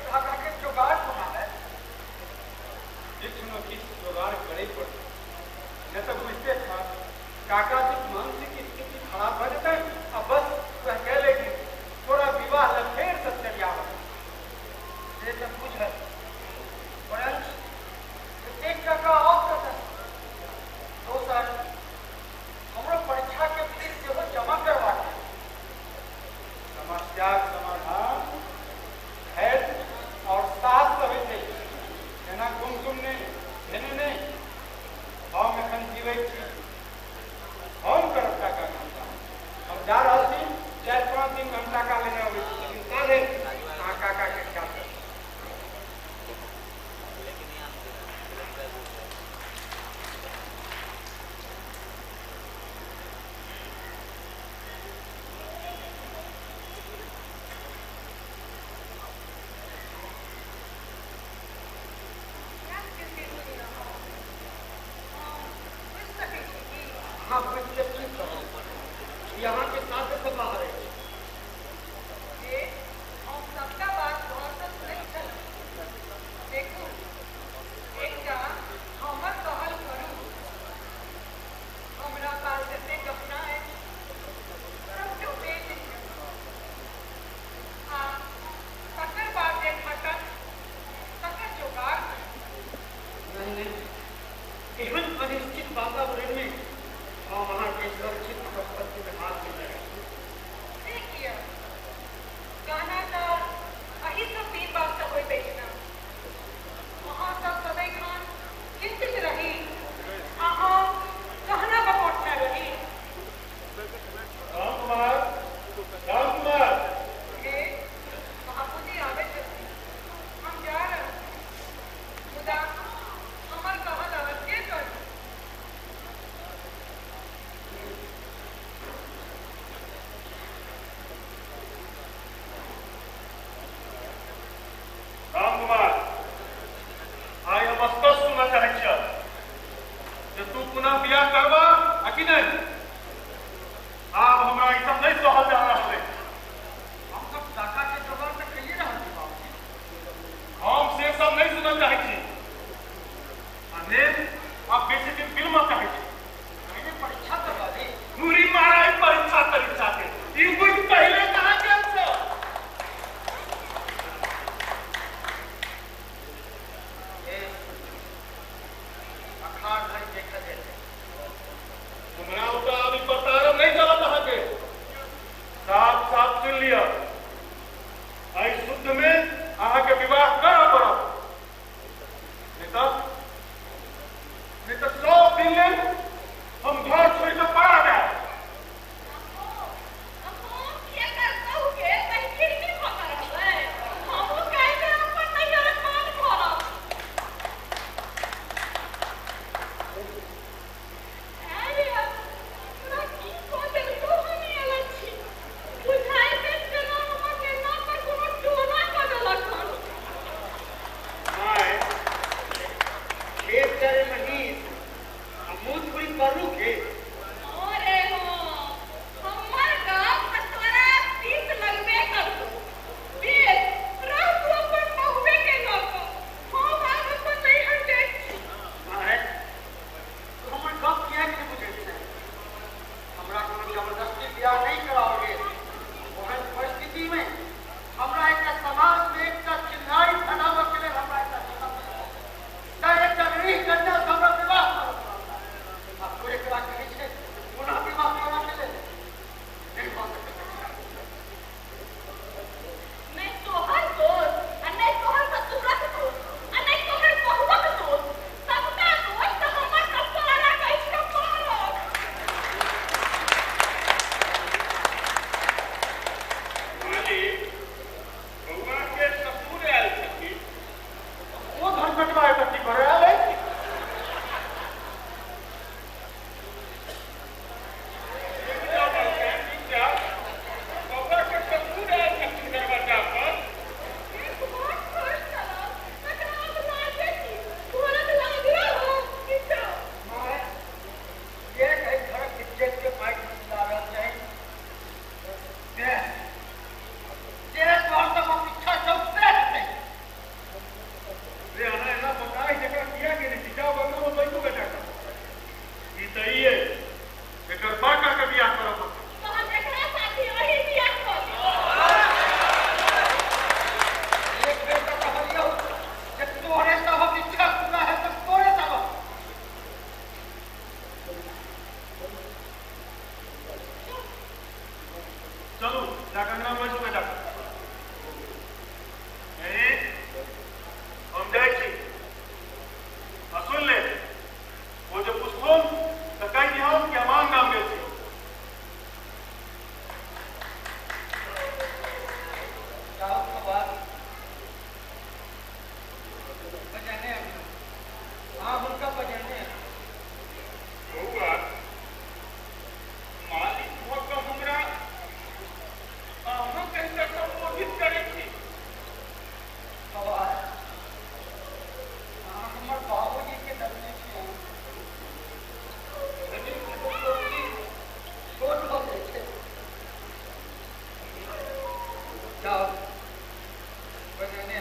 बजेने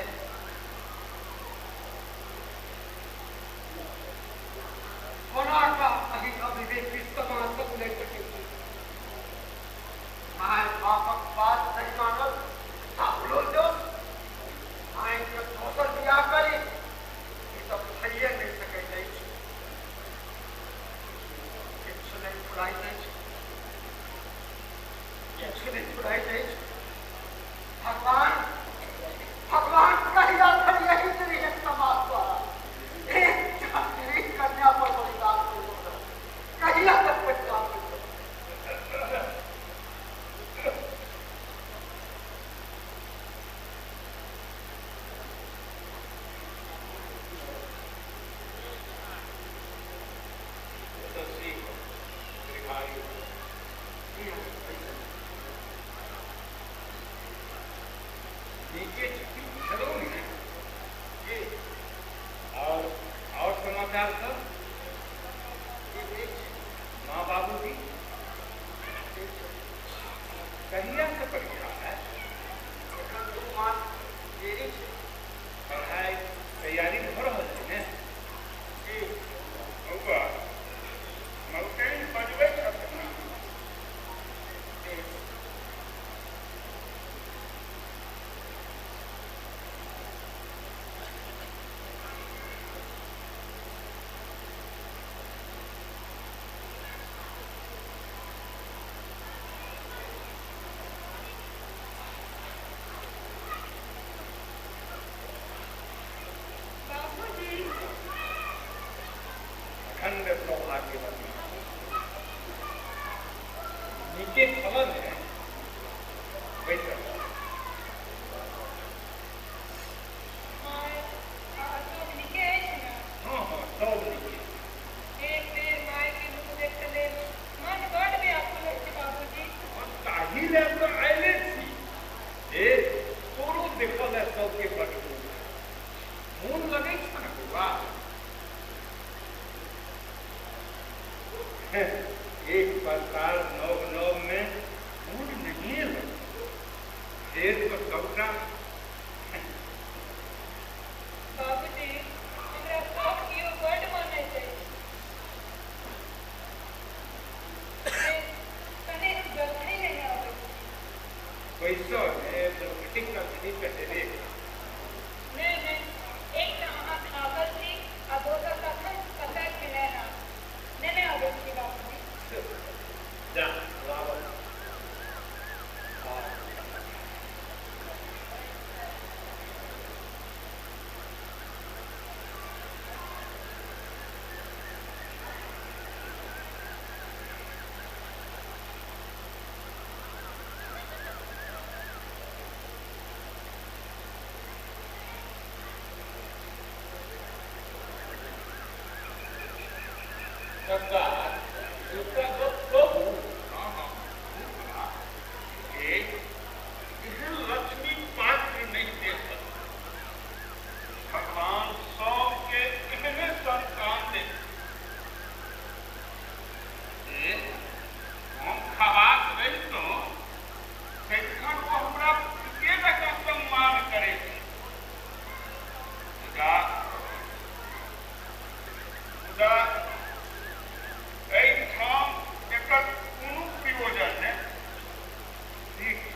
कोना का अहि अविवेकी समाज तक ले सके my बापक बात नहीं मानल सावलो दोष my के दोसर बियाह करी ई सब भइए नहीं सकैत अछि। किछु नहि फुराइत अछि, किछु नहि फुराइत अछि। भगवान भगवान कहिया धरि एहि गृहक समाज द्वारा एकटा गृह कन्या पर बलिदान होइत रहत? कहिया तक बलिदान होइत रहत? यशस्वी हो, दीर्घायु हो। नीके छुट्टी छलौ ने? जी। और समाचार सब? जी ठीक छै। माँ बाबूजी ठीक छै। कहिया से परीक्षा है? एखन 2 मास देरी छै। पढ़ाई तैयारी भऽ रहल छै ने? जी। बौआ, मलकाइन बजबै छथिन। बेस। बाबूजी। अखंड सौभाग्यवती नीके छल ने? बैसल। माय आ अशोक नीके अछि ने? हाँ हाँ, सब नीके। एक बेर माय के मुख देखऽ लेल मन बड व्याकुल अछि बाबूजी। ताहि लए तऽ आयले छी। ए तोरो देखऽ लए सबके बड मोन। मोन लगै छ ने बौआ? एक प्रकार नव नव में मोन नहीं लगे, फेर तो सबटा। बाबूजी, हमरा सब कियो बड मानैत अछि। कने जलखै नहि अबैत छी। पैसा ने जलखै तलखै तऽ हेबे करत। नहि नहि, एक तऽ अहाँ थाकल छी आ दोसर कखन कतय खेने हैब। नेने अबैत छी बाबूजी। जा लाबऽ। कक्का, एकटा गप कहू? हाँ हाँ, ए एहन लक्ष्मी पात्र नहि देखल। भगवान सबके एहने संतान दे। ए हम खवास रहितो सदिखन ओ हमरा पुत्रे जकाँ सम्मान करै छै। मुदा मुदा एहिठाम एकर कोनो प्रयोजन नहि। ठीक।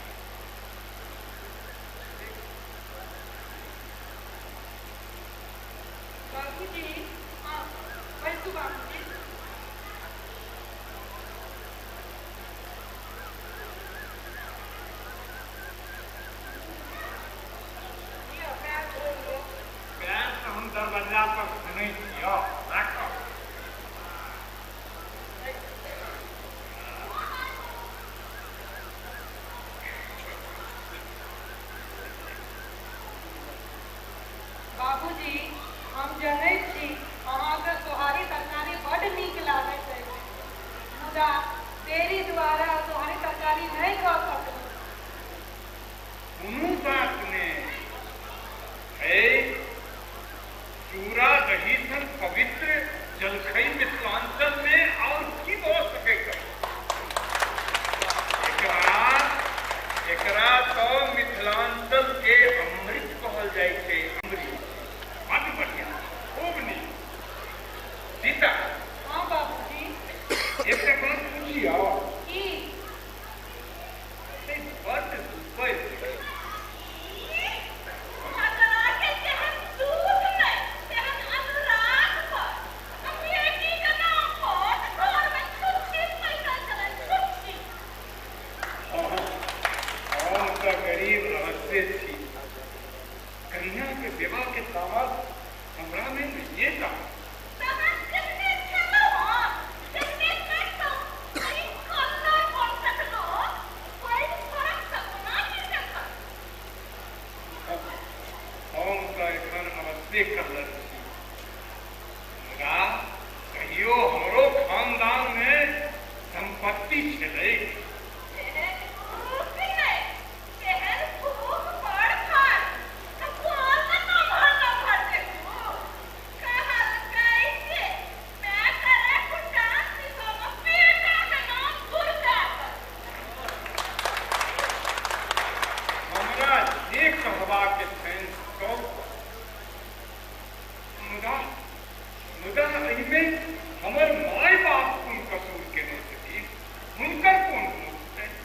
बाबूजी, हाँ बैसू बाबूजी। लिअ पैर धो लिअ। पैर तऽ हम दरवाजा पर सुनै छियौ, राखऽ। बाबूजी, हम जनैत छी अहाँके सोहारी तरकारी बड नीक लागैत अछि, मुदा देरी द्वारा सोहारी तरकारी नहि कऽ सकलहुँ। कोनो बात नहि है। चूड़ा दही सन पवित्र जलखई मिथिलांचल में और की भऽ सकैत अछि? एकरा एकरा तऽ मिथिलांचल के अमृत कहल कन्या के देवा के सामर्थ्य हमरा में नहीं था। हम तो एखन अवश्य कहल छी, मुदा कहियो हमरो खानदान में संपत्ति छलै। हमरा जे कहबाक छनि सब, मुदा मुदा एहिमे हमर माय बाप कोन कसूर केने छथिन, हुनकर कोन दोष छनि?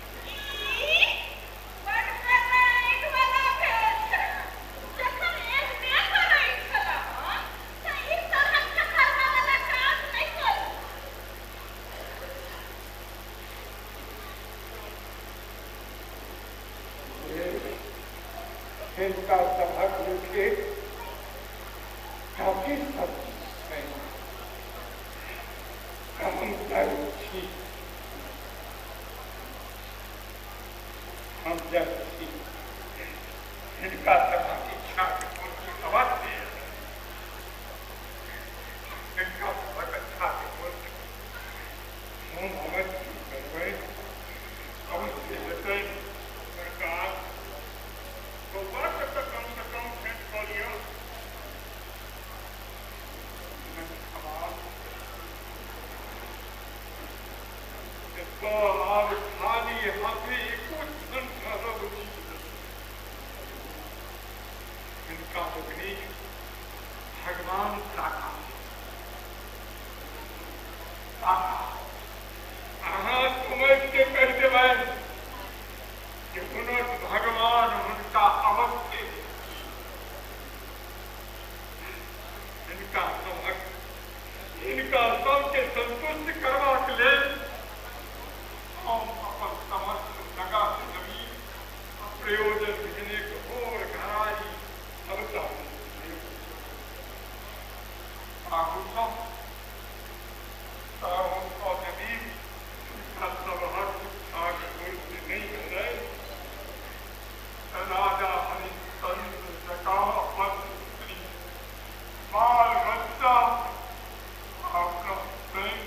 हिनका सभक मुखे काफी सब किछु छनि, हम जाइ छी, हम जाइ छी। हिनका सभक इच्छाके पूर्ति अवश्य हेतै। हिनका सभक इच्छाके पूर्ति हम अवश्य करबै, अवश्य हेतै। सरकार बौआ के तऽ कम से कम भेंट कऽ लिअ। एतऽ आब खाली हाथे एको क्षण ठहरब उचित नहि। हिनका लोकनिक भगवान टाका टाका अहाँ समझ के कहि देबै कि हुनक भगवान हुनका अवश्य हिनका सभक हिनका सबके संतुष्ट करबाक लेल हम अपन समस्त जगह जमीन आ प्रयोजन भेने घोर घरारी सबटा आगू ताहू यदि हिनका सभक इच्छाक पूर्ति नहि भेलै तऽ राजा हरिश्चंद्र जकाँ अपन स्त्री बाल बच्चा अपना बैंक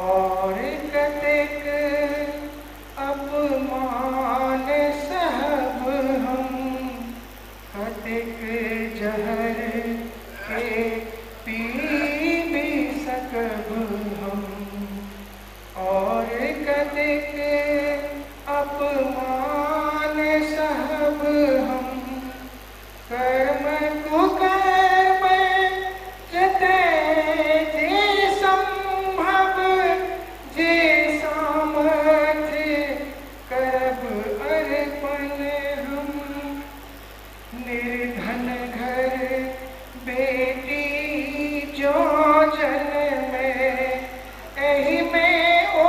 और कतेक अपमान सहब हम, कतेक जहर के पीबी सकब हम, और कतेक अपमान सहब हम, कर्म कुकर्म जते जे संभव जे सामर्थ्य करब अर्पण हम। निर्धन घर बेटी जो जन्मे एहि में ओ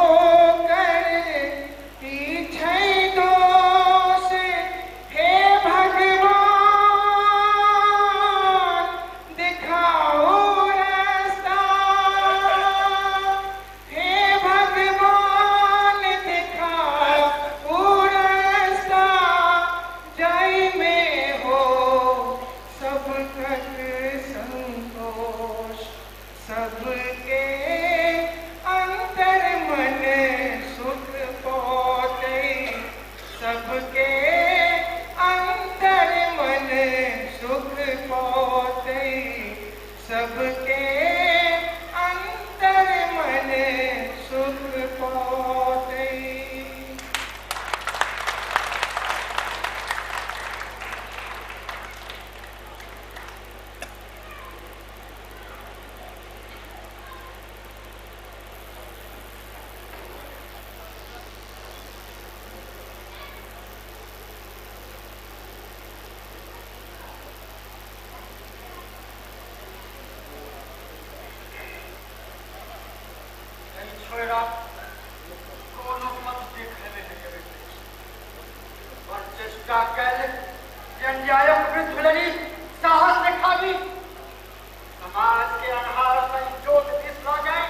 अन्यायक विरुद्ध लड़ी, साहस दिखाबी, समाज के अन्हार से जोत दिस लऽ जाए,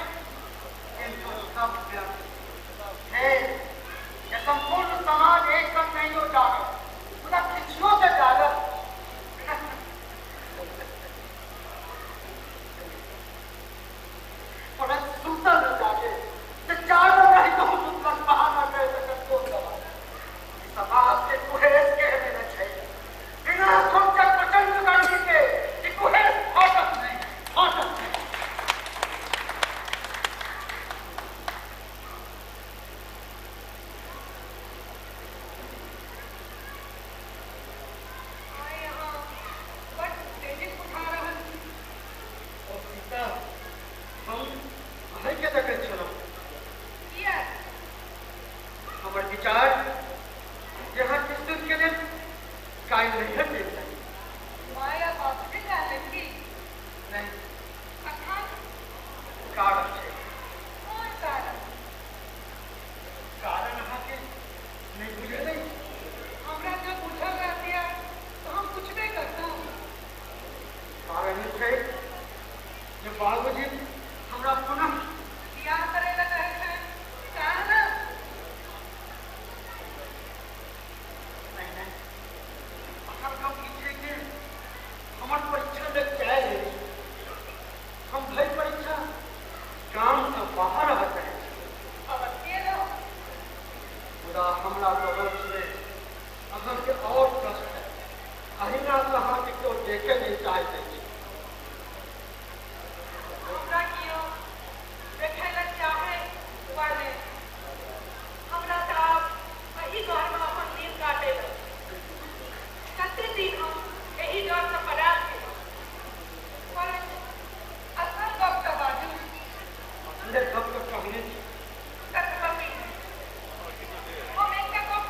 किंतु सब व्यर्थ है। ये संपूर्ण समाज एक संग नहीं हो जागत, मुदा किछुओ से जागत। पर सुतल न जागे, जे जागल रही तो सुतल बहाना करे तऽ कतबो दबाव। समाज के कुहेस के हेने छै, बिना सोचक प्रचंड गर्मी के ई कुहेस फाटत नहीं, फाटत नहीं। आइ अहाँ बड उत्तेजित बुझा रहल छी। ओ सीता, हम अहींके देखैत छलहुँ। किया? हमर विचार जे अहाँ किछु दिनके लेल काल्हि नैहर चलि जाइ। माय आ बाबूजी कहलनि की? नहि। अखन? कारण छै। कोन कारण? कारण अहाँके नहि बुझल अछि? हमरा जँ बुझल रहतियै तऽ हम पुछबे करतहुँ। कारण ई छै जे बाबूजी हमरा पुनः बियाह करै लए कहै छनि, सएह ने? नहि नहि, असल गप ई छै जे हमर परीक्षा लग आयल अछि। हम भरि परीक्षा गामसँ बाहर रहऽ चाहै छी। अवश्ये रहू। मुदा हमरा पड़ोसमे अहाँके आओर कष्ट है। अहिना तऽ अहाँके केओ देखै नहि चाहैत अछि। हमरा कियो देखै लए चाहे वा नहि, हमरा तऽ आब एहि घरमे अपन दिन काटै लए। कते दिन हम एहि डरसँ पड़ायल छलहुँ। परंच असल गप तऽ बाजू। असले गप तऽ कहने छी। तथापि हम एकटा गप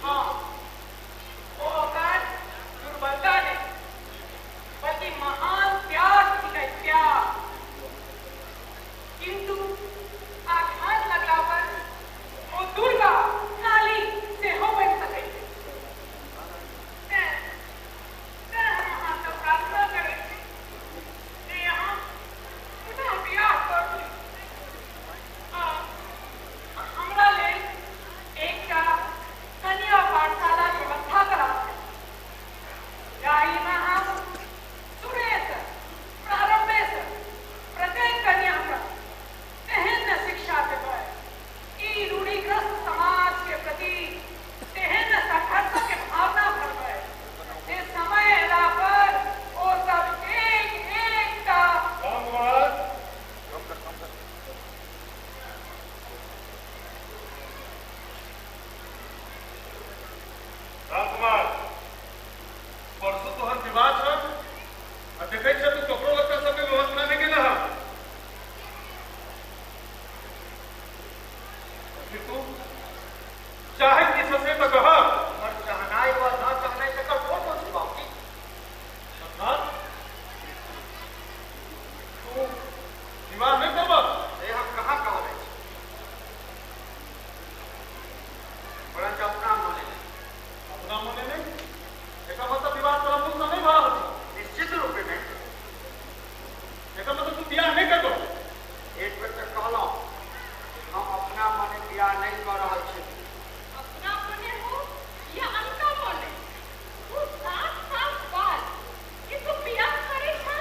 हाँ, ओ ओकर दुर्बलता नहीं बल्कि महान त्याग थिकै, त्याग। किंतु आघात लगला पर ओ दुर्गा काली सेहो बनि सकै छै। तें तें हम अहाँसँ प्रार्थना करै छी जे अहाँ पुनः बियाह करू आ हमरा लेल एकटा कन्या पाठशाला व्यवस्था करा जाहिमे हम शुरुएसँ प्रारंभेसँ प्रत्येक कन्याके तेहन ने शिक्षा देबै, ई रूढ़िग्रस्त समाज के प्रति तेहन ने संघर्षके भावना भरबै जे समय अयला पर ओ सब एक एकटा रामकुमार, रामकुमार, परसों तोहर विवाह छ आ देखै छ तू कपड़ो लत्ता सबके व्यवस्था नहि केने हँ। फिर तू चाहे की छ से तऽ कह। हमर चाहनाइ वा न चाहनाइ तकर कोन दोष छै बाबूजी? अर्थात तू विवाह नहि करबह? से हम कहाँ कहने छी, परंच अपना मने नहि। अपना मने नहि? एकर मतलब विवाह तोरा मुँह सँ नहि भऽ रहल छौ? निश्चित रूपे नहि। एकर मतलब तू बियाह नहि करबह? एक बेर तऽ कहलहुँ हम अपना मने बियाह नहि कऽ रहल छी। अपना मने हो या अनका मने, तू साफ साफ बाज कि तू बियाह करै छह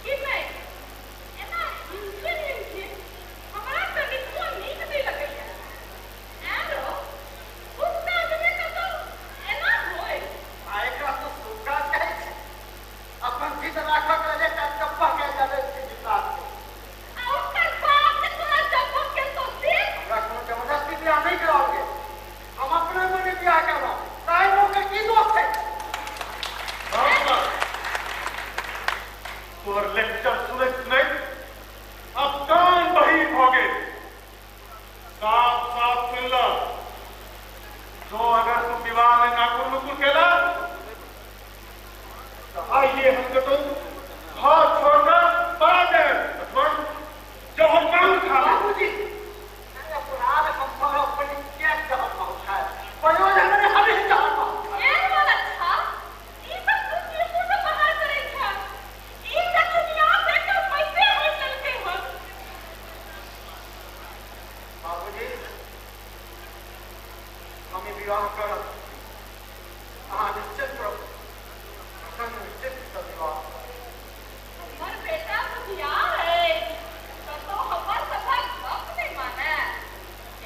कि नहि। एना हिलखिन हिलखिन हमरा कनिको नीक नहि लगैया। आरो शुभ काजमे कतौ एना होय? आ एकरा तू शुभ काज कहै छी? अपन जिद राखऽ के लेल एकटा चप्पा के जलै छी विकास के। आ ओकर बाप जे तोरा जब्बो केलकौ से? हमरा कोनो जबरदस्ती बियाह नहि कराओल गेल, हम अपना मने बियाह केलहुँ, ताहिमे ओकर की दोष छै? रामकुमार, तोहर लेक्चर सुनैत सुनैत आब कान बहिर भऽ गेल। साफ साफ सुनि लह, जो अगर तू विवाह में नाकुर नुकुर केला तऽ आइए हम कतौ घर छोड़कर पड़ा जाए अथवा जहर मांग खा लेब। बाबूजी, अरे अपराध हम करब पर किएक जहर माहौल खायब? प्रयोजन नहि हमें जहर माहौल खायब। एहन वाला छा, ई सब तू की मुँह से बाहर करै छह? ई तऽ दुनिया से एकर पैसे होइत लेलकै हन। बाबूजी, हम ई विवाह करब, अहाँ निश्चित रहू, प्रसन्न निश्चित विवाह। हमर बेटा बुधियार अछि, कतौ हमर सभक गप नहि माने।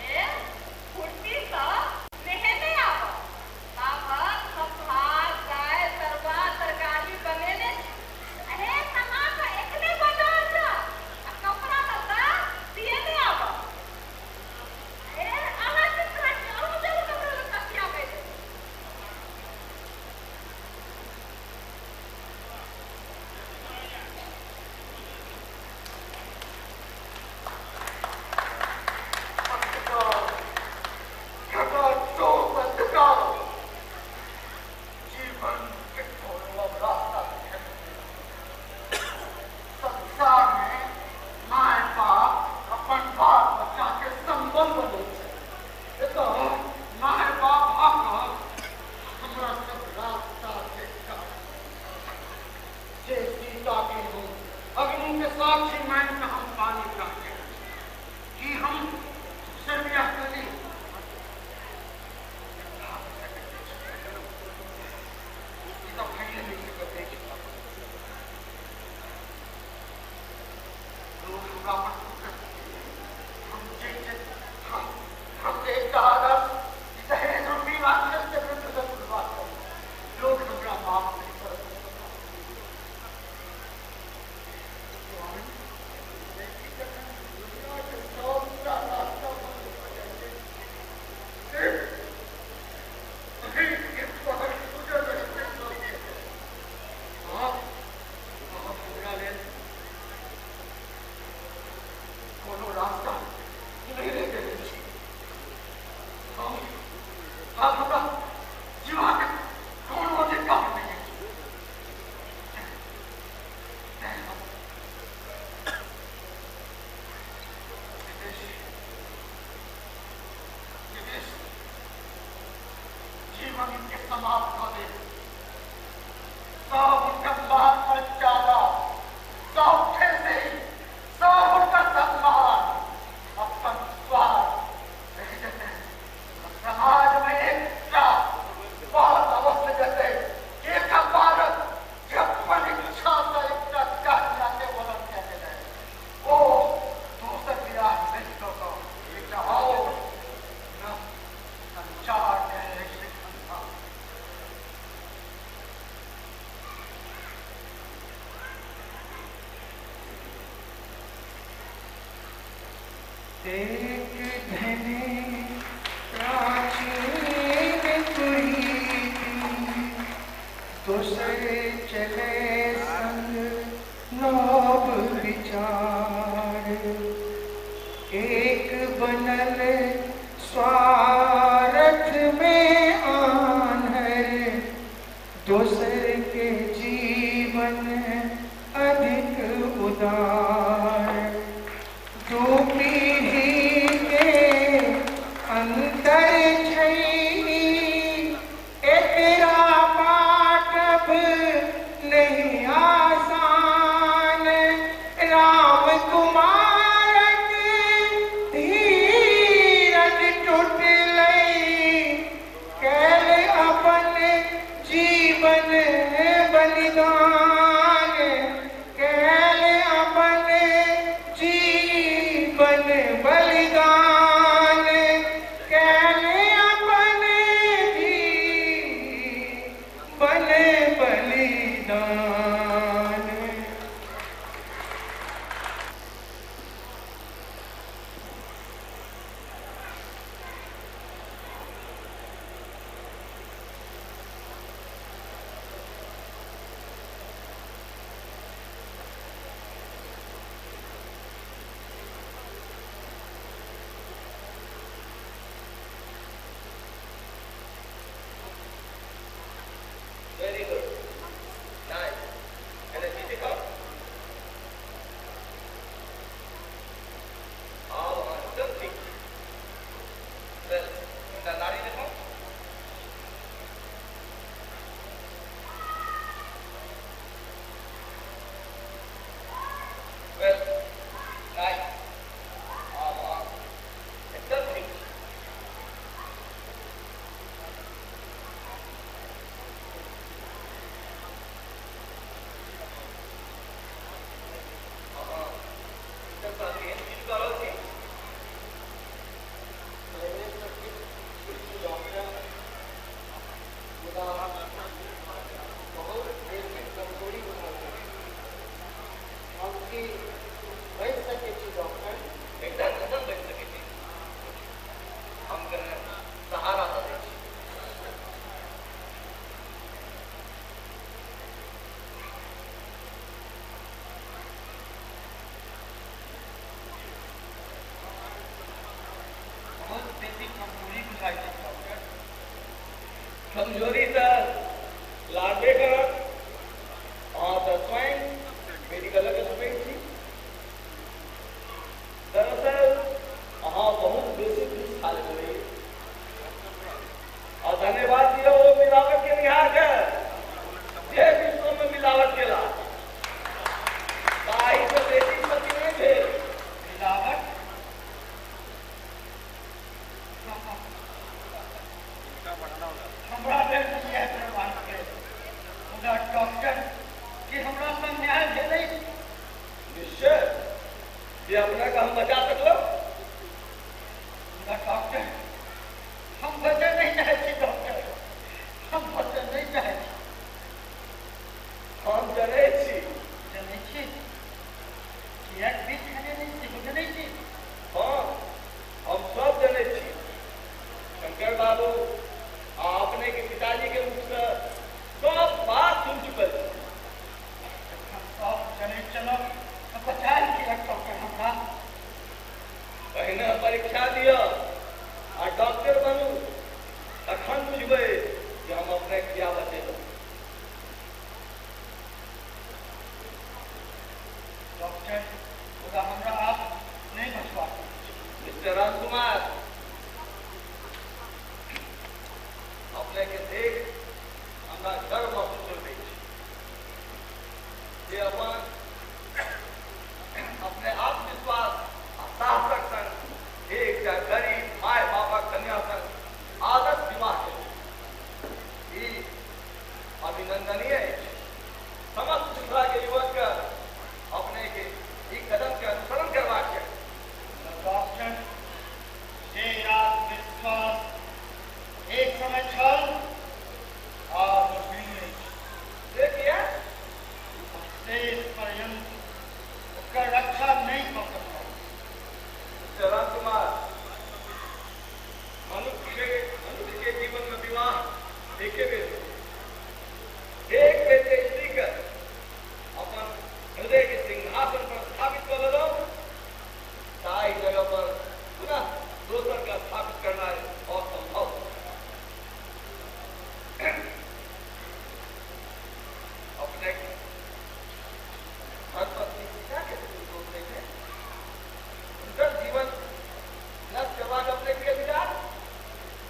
ए, फुर्तीसँ नहेने आबह, ताबत हम भात दालि तरुआ तरकारी बनेने छी। हे, नहा कऽ एखने बाजार जा आ कपड़ा लत्ता सिएने आबह। हे, अहाँ चिन्ता अहूँ चलू कपड़ा लत्ता सियाबै लेल। आब हमरा जीवाक कोनो अधिकार नहि अछि। तें हम विदेश जीवन के समाप्त कऽ देब। सब हुनकर मान मर्यादा, सब ठेसी, सब हुनकर सम्मान, अपन स्वार्थ रहि जेतै। समाज में एकटा बहुत अवश्य जेतै। एक भारत जे अपन इच्छा से एकटा कन्या के वरण कऽ गेलै, ओ दोसर बियाह नहि कऽ कऽ एकटा और नव संचार करै छै संसार। एक धने प्राचीन कुरीति, दोसर चले संग नव विचार। एक बनल स्वार्थ में आन्हर, दोसर के जीवन अधिक उदार। दू पीढ़ी के अंतर छै, एकरा बाँटब नहीं आसान। राम कुमारक धीरज टूटलै, कैल अपन जीवन बलिदान। कैल अपन जीवन बलिदान। कैल अपन जीवन बलिदान। Very good. Nice. Energetic up. आब अहाँ एकदम ठीक छी। वेल, एकटा नाड़ी देखाउ। वेल, नाइस। आब अहाँ एकदम ठीक छी। अहाँ डॉक्टर साहब केहन फील कऽ रहल छी? पहिले तऽ ठीक छी डॉक्टर, मुदा बहुत बेसी कमजोरी बुझाइत अछि। हम की बचि सकैत छी डॉक्टर? एकदम एकदम बचि सकै छी। हम कने सहारा दऽ दै छी। बहुत बेसी कमजोरी बुझाइत अछि डॉक्टर। कमजोरी तऽ लागबे करत। अहाँ तऽ स्वयं मेडिकलक स्टूडेंट छी। दरअसल अहाँ बहुत बेसी विष खा लेने रहियै। आ धन्यवाद दियौ ओ मिलावट केनिहारके, जे विश्वमे मिलावट केला, ताहिसँ बेसी क्षति नहि भेल। मिलावट? हमरा लेल अपने के देख हमरा गर्व महसूस होइत अछि जे अपन अपने आत्मविश्वास आ साहसक संग एकटा गरीब my बापक कन्या संग आदर्श विवाह केलहुँ। ई अभिनंदनीय अछि। समस्त मिथिला के युवक के अपने के ई कदम के अनुसरण करबाक चाही। डॉक्टर, जे आत्मविश्वास एक समय छल आब नहि अछि। से किया? शेष पर्यंत ओकर रक्षा नहि कऽ सकलहुँ। मिस्टर रामकुमार, मनुष्य के जीवन में विवाह एके बेर होइत। एक बेर जे स्त्री के अपन हृदय के सिंहासन पर स्थापित कऽ लेलहुँ, ताहि जगह पर पुनः दोसर के स्थापित करना असंभव। अपने धर्मपत्नी सीता के दोष नहीं है, हुनकर जीवन नष्ट करबाक अपने के अधिकार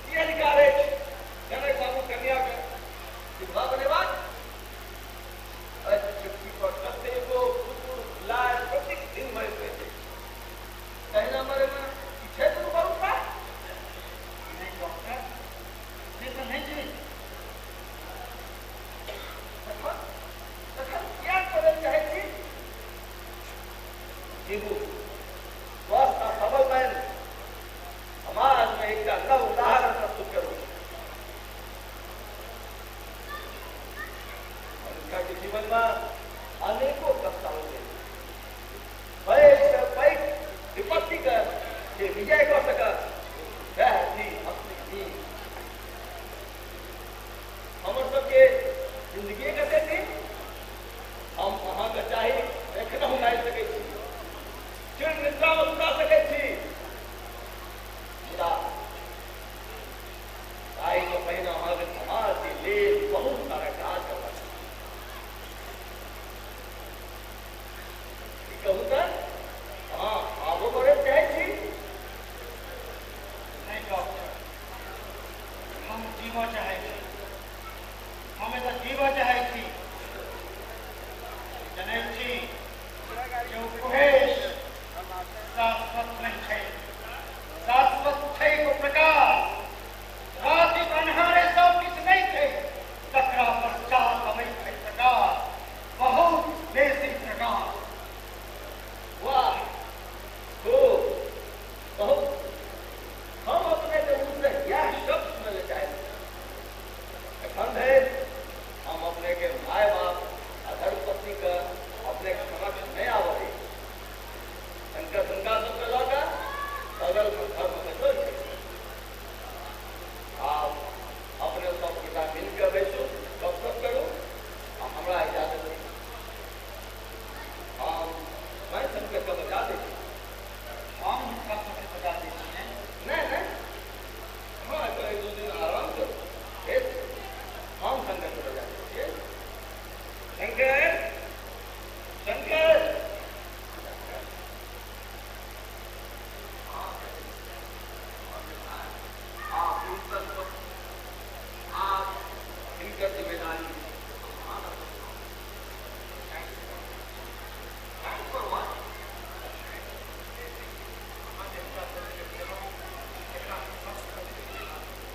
की अधिकार अछि? जनक बाबू कन्या के विधवा बनेबाक? एहि पृथ्वी पर कतेको कुकुर बिलाइ प्रत्येक दिन मरैत रहैत अछि, तहिना मरैमे ई छै कोनो बड़ उपाय? नहि डॉक्टर, से तऽ नहि छै। तखन तखन किया करय चाहै छी? जीबू, स्वस्थ आ सबल बनि समाजमे एकटा नव उदाहरण प्रस्तुत करू। मनुष्यके जीवनमे अनेको कष्ट आबैत अछि। पैघ सँ पैघ विपत्तिके जे विजय कऽ सकत वएह छी असली वीर। हमर सबके जिंदगी कते दिन? हम अहाँके चाही एखनहु मारि सकै छी, चिर निद्रामे सुता सकै छी, मुदा ताहिसँ पहिने अहाँके समाजके लेल बहुत सारा काज करबाक छै। की कहू तऽ अहाँ आगू बढ़य चाहै छी? नहि डॉक्टर, हम जीबऽ चाहै छी, हम एतऽ जीबऽ चाहै छी। जनै छी जे ओ कुहेस शाश्वत नहि छै, शाश्वत छै ओ प्रकाश। रातिक अन्हारे सब किछु नहि छै, तकरा पश्चात अबैत छै प्रकाश, बहुत बेसी प्रकाश। वाह, खूब बहुत। हम अपने के मुँहसँ इएह शब्द सुनय लए चाहैत छी। एखन धरि हम अपने के my बाप आ धर्मपत्नीके अपने के समक्ष नहि आबऽ दै छी। शंकर हुनका सबके लऽ कऽ बगलमे घरमे बैसल छै। आब अपने सब गोटा मिलके बैसू, गपशप करू आ हमरा इजाजत दिअ। हम स्वयं शंकरके बजा दै छी। हम हुनका सबके बजा दै छियनि। नहि नहि, अहाँ एतऽ एक दू दिन आराम करू, फेर हम शंकरके बजा दै छियै। शंकर, शंकर, आप हिनकर जिम्मेदारी Thanks for what?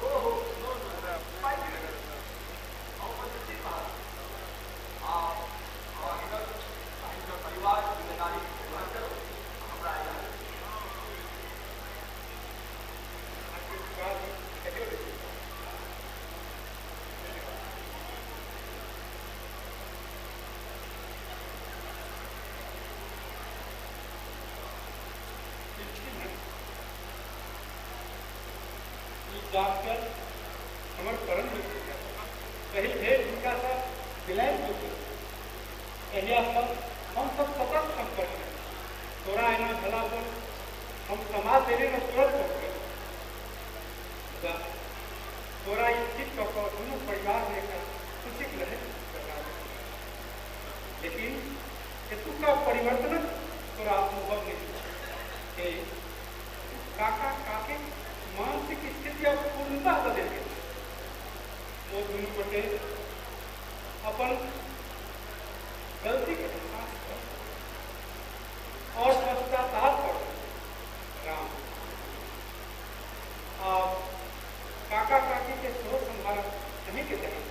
ओहो, नो नो, पाइ नहि लगत। हम अपन निश्चित बात। आप हिनकर आ हिनकर परिवारक जिम्मेदारी ग्रहण करू, हमरा इजाजत दिअ। अहाँके उपकार हम कहियो नहि बिसरब। धन्यवाद। ई डॉक्टर हमर परम मित्र छथि। पहिल भेंट हुनकासँ विलायत भेल। तहियासँ हमसभ सतत सम्पर्कमे छी। तोरा एना भेला पर हम समाज देने तुरंत पहुँच गेलहुँ। मुदा तोरा ई ठीक कऽ कऽ दुनू परिवारमे एकटा खुशीक लहरि लगा देलक। लेकिन एतुका परिवर्तनक तोरा अनुभव नहि छै। काका काकी मानसिक स्थिति अब पूर्णतः बदलि गेल छै। गोटे अपन गलती के एहसास कर और पश्चाताप करो। राम, आप काका काकी के सोच संभाल नहीं के चाही।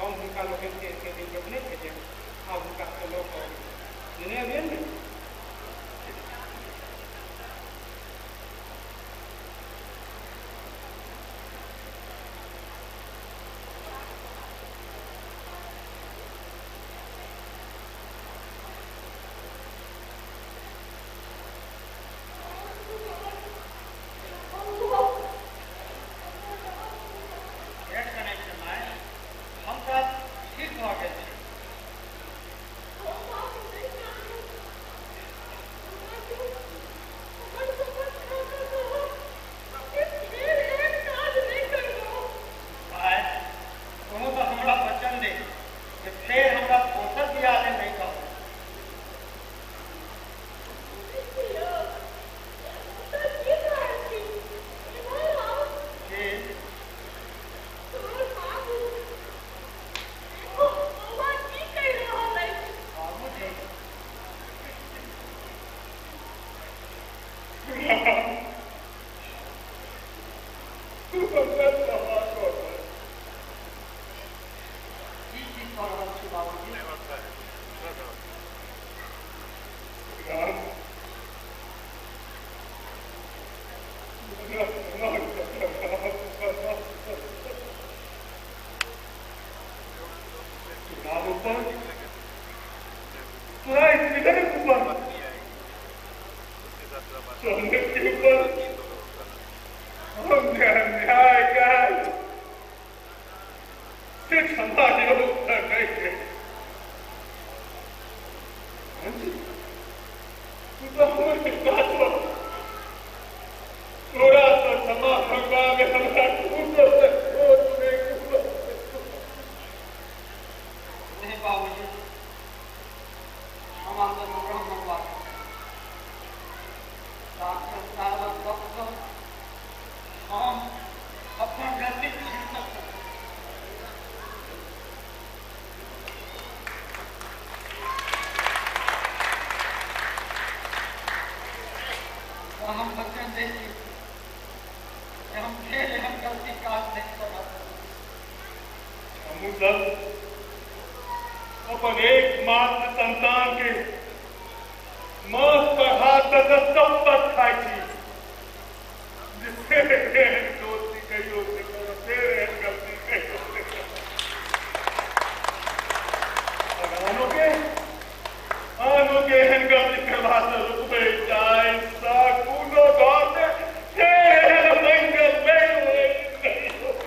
हम हुनका लोगन के एते दिन रोकने छलियै, आब हुनका के लऽ कऽ लेने अबियन ने। अपन एकमात्र संतान के माथ पर हाथ दऽ शपथ खाइ छी जे फेर एहन दोस्ती कहियो नहि करब, फेर एहन गलती कहियो नहि करब। आनो के एहन गलती करबा से रुकबै चाहे सा कोनो घर मे फेर एहन मंगल नहि होय, नहि होय।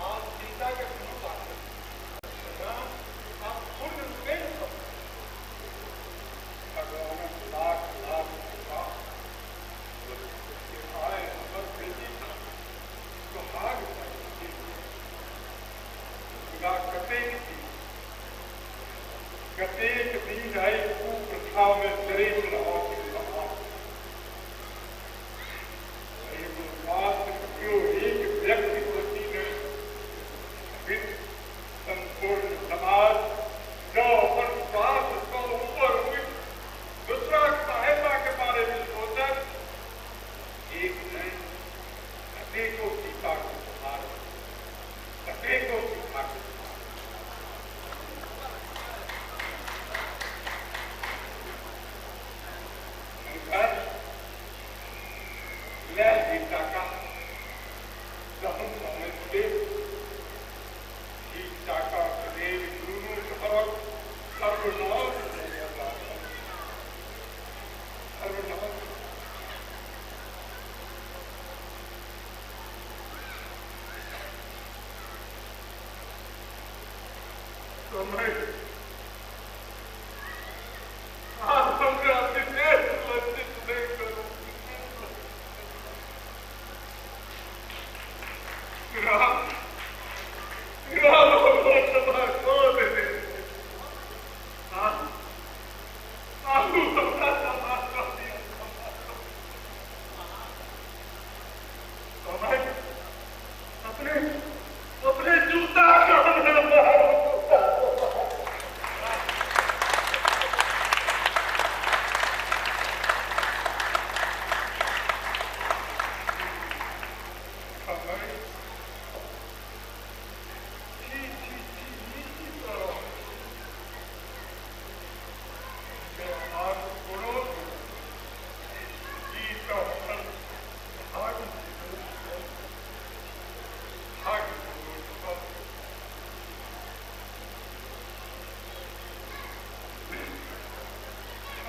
आप चिंता के कोनो बात नहीं। राम, आप पूर्ण रूपेण स्वस्थ। भगवानक लाख लाख कृपा जे आइ हमर बेटी सोहाग भऽ गेल। मुदा कतेक दिन एहि कुप्रथा मे जड़ैत रहत ई समाज। एहिमे मात्र केओ एक व्यक्ति दोषी नहि, अपितु सम्पूर्ण समाज जँ अपन स्वार्थ सँ ऊपर उठि दूसराक सहायता के बारे में सोचत, एक नहि कतेको सीता के सुधार, कतेको सीता के सुधार। शंकर, ले ही टाका, जहन समेत दे। ई टाका के लेल दुनू घरक सर्वनाश भऽ लागल, सर्वनाश। समय आब हमरा विशेष लज्जित नहि करू, विशेष लज्जित। राम राम हमरा क्षमा कऽ देने। आहू हमरा क्षमा कऽ दिअ। समय अपने अपने जूता के हमरा मारू। छी छी छी ई की कऽ रहल छी? जे अहाँक कोनो ई तऽ हमर भाग्य छल। भाग्य छल।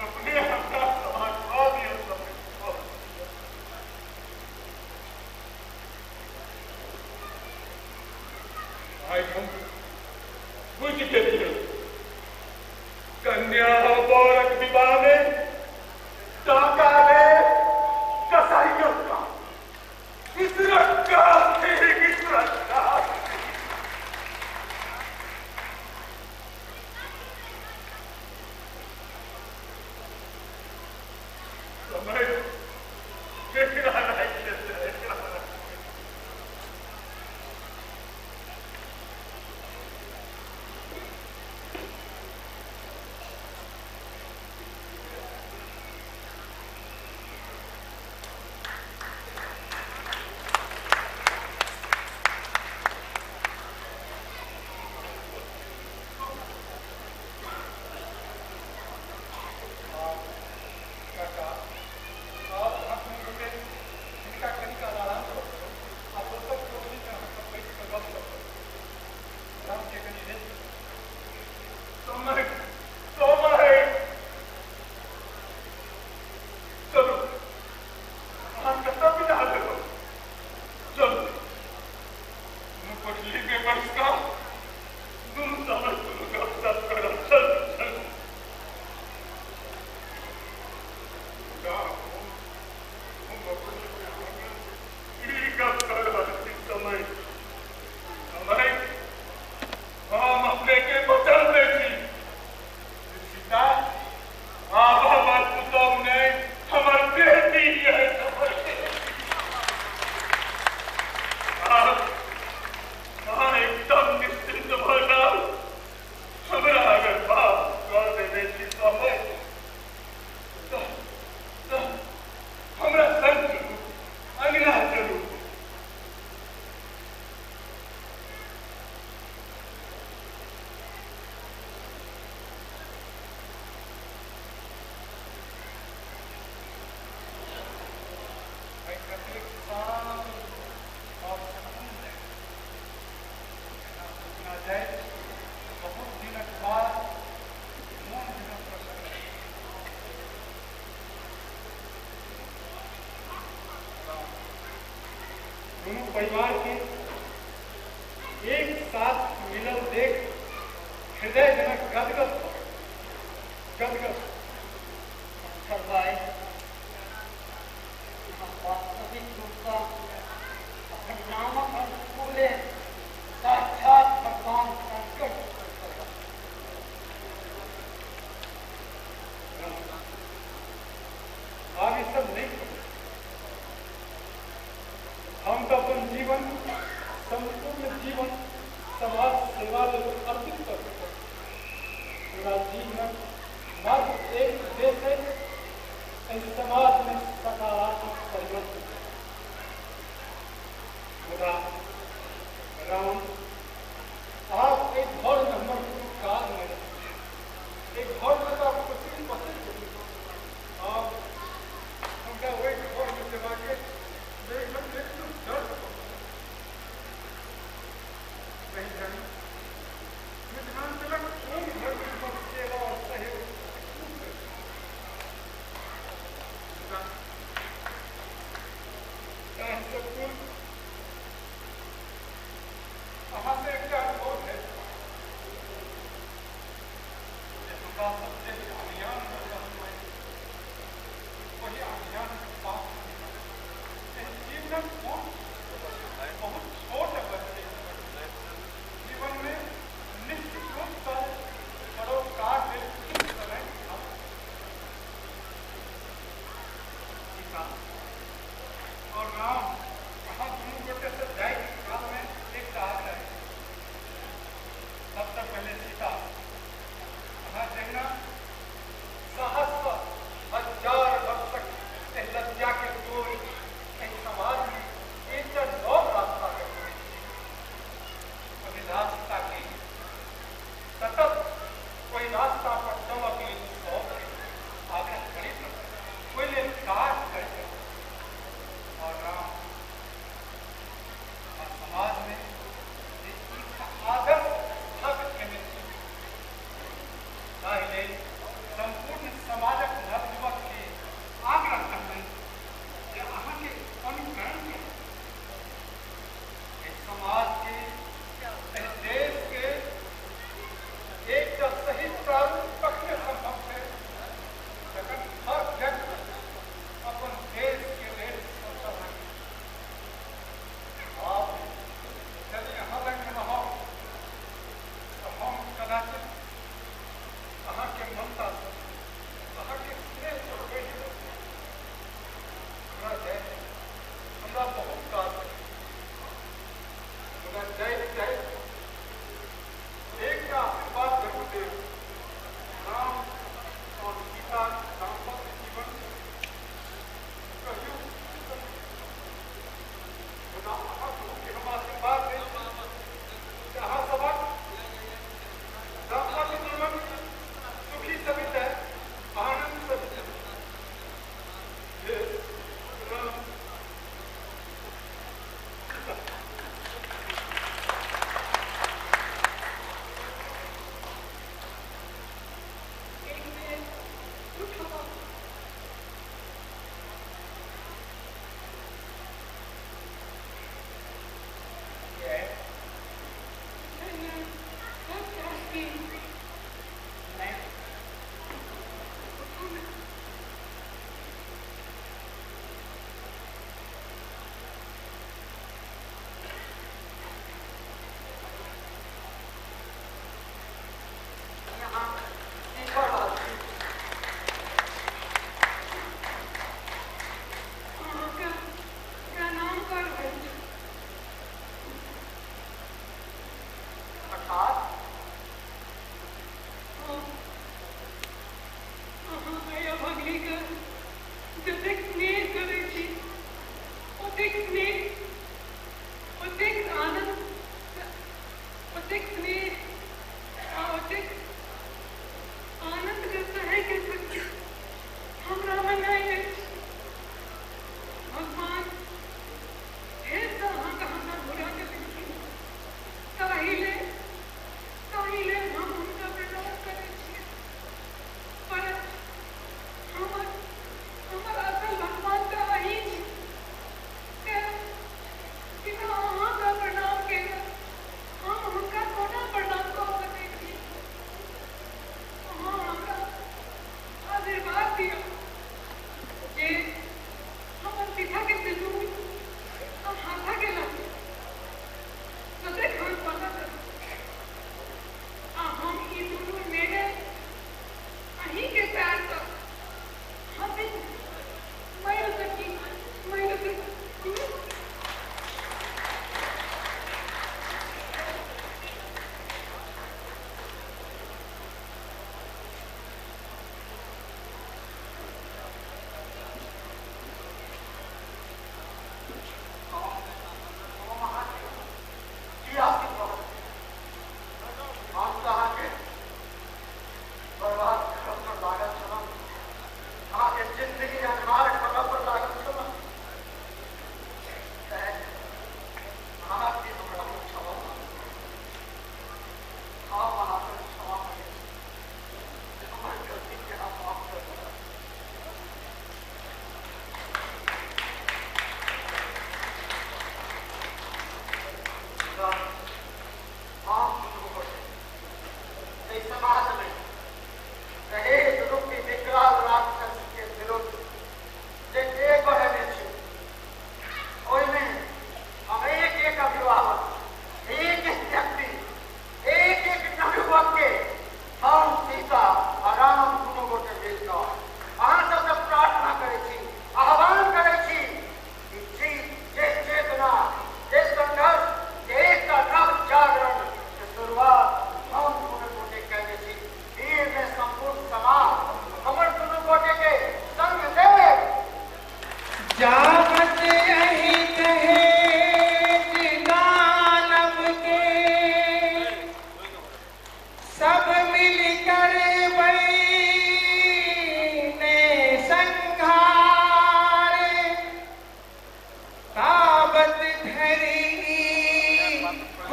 अपने हमरा क्षमा कऽ दिअ समय कऽ दिअ। आइ हम बुझि गेलियै, कन्या बरक विवाहमे टाका ले कसाईक काम ईश्वरक काज थिक, ईश्वरक काज थिक। समय केकरा राखि लेतै, एकरा राखि लेतै। काका, आब अहाँ दुनू गोटे हिनका कनि काल आराम कऽ दियौ आ दोसर कोठलीमे अहाँ सब बैसि कऽ गपशप करू। रामके कनि रेस्ट। समय समय चलू, अहाँ कतऽ विदा भेलहुँ? चलू, दुनू कोठलीमे बैस कऽ दुनू समय दुनू गपशप करब। चलू चलू। मुदा हम अपने ई गप कऽ रहल छी। समय समय हम अपने के वचन दै छी जे सीता आब हमर पुतहु नहि, हमर बेटी है, हमर बेटी। आब अहाँ एकदम निश्चिंत भऽ जाउ। हमरा अगर माफ कऽ देने छी समय तऽ तऽ हमरा संग चलू, अंगना चलू। आइ कतेक शान्त और सुकून रहै। जेना बुझना जाय बहुत दिनक बाद मोन जेना प्रसन्न भेल। दुनू परिवार के एक साथ मिलल देख हृदय जेना गदगद भऽ गेल, गदगद। शंकर भाई, हम वास्तविक रूपसँ अपन नामक अनुकूले साक्षात भगवान शंकर छथि। आब ई सब नहि करू। हम तऽ अपन जीवन, सम्पूर्ण जीवन समाज सेवा लेल अर्पित कऽ चुकल छी। पूरा जीवनक मात्र एक उद्देश्य अछि, एहि समाजमे सकारात्मक परिवर्तन। मुदा राम, आब एहि घरमे हमर कोनो काज नहि रहल। एहि घरमे तऽ आब कुर्सी पसरि गेल। आब हमरा ओहि घरमे जेबाके एकदम एकदम डर भऽ गेल। नहीं जानी मिथिलांचलक कोन घरमे हमर सेवा और सहयोग खूब भेटल। मुदा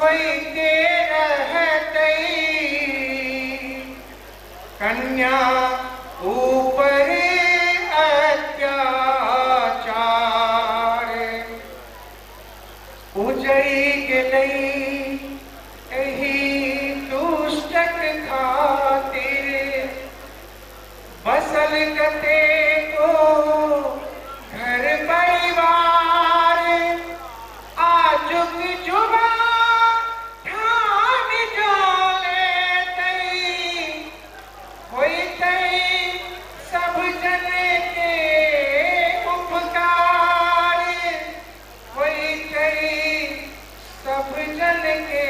होइते रहतै कन्या ऊपर अत्याचार उजड़ी गेलै एहि दुष्टक खातिर बसल कतेको घर परिवार आजुक जुबा ठान जो लेतै होइतै सब जन के उपकार होइतै सब जन के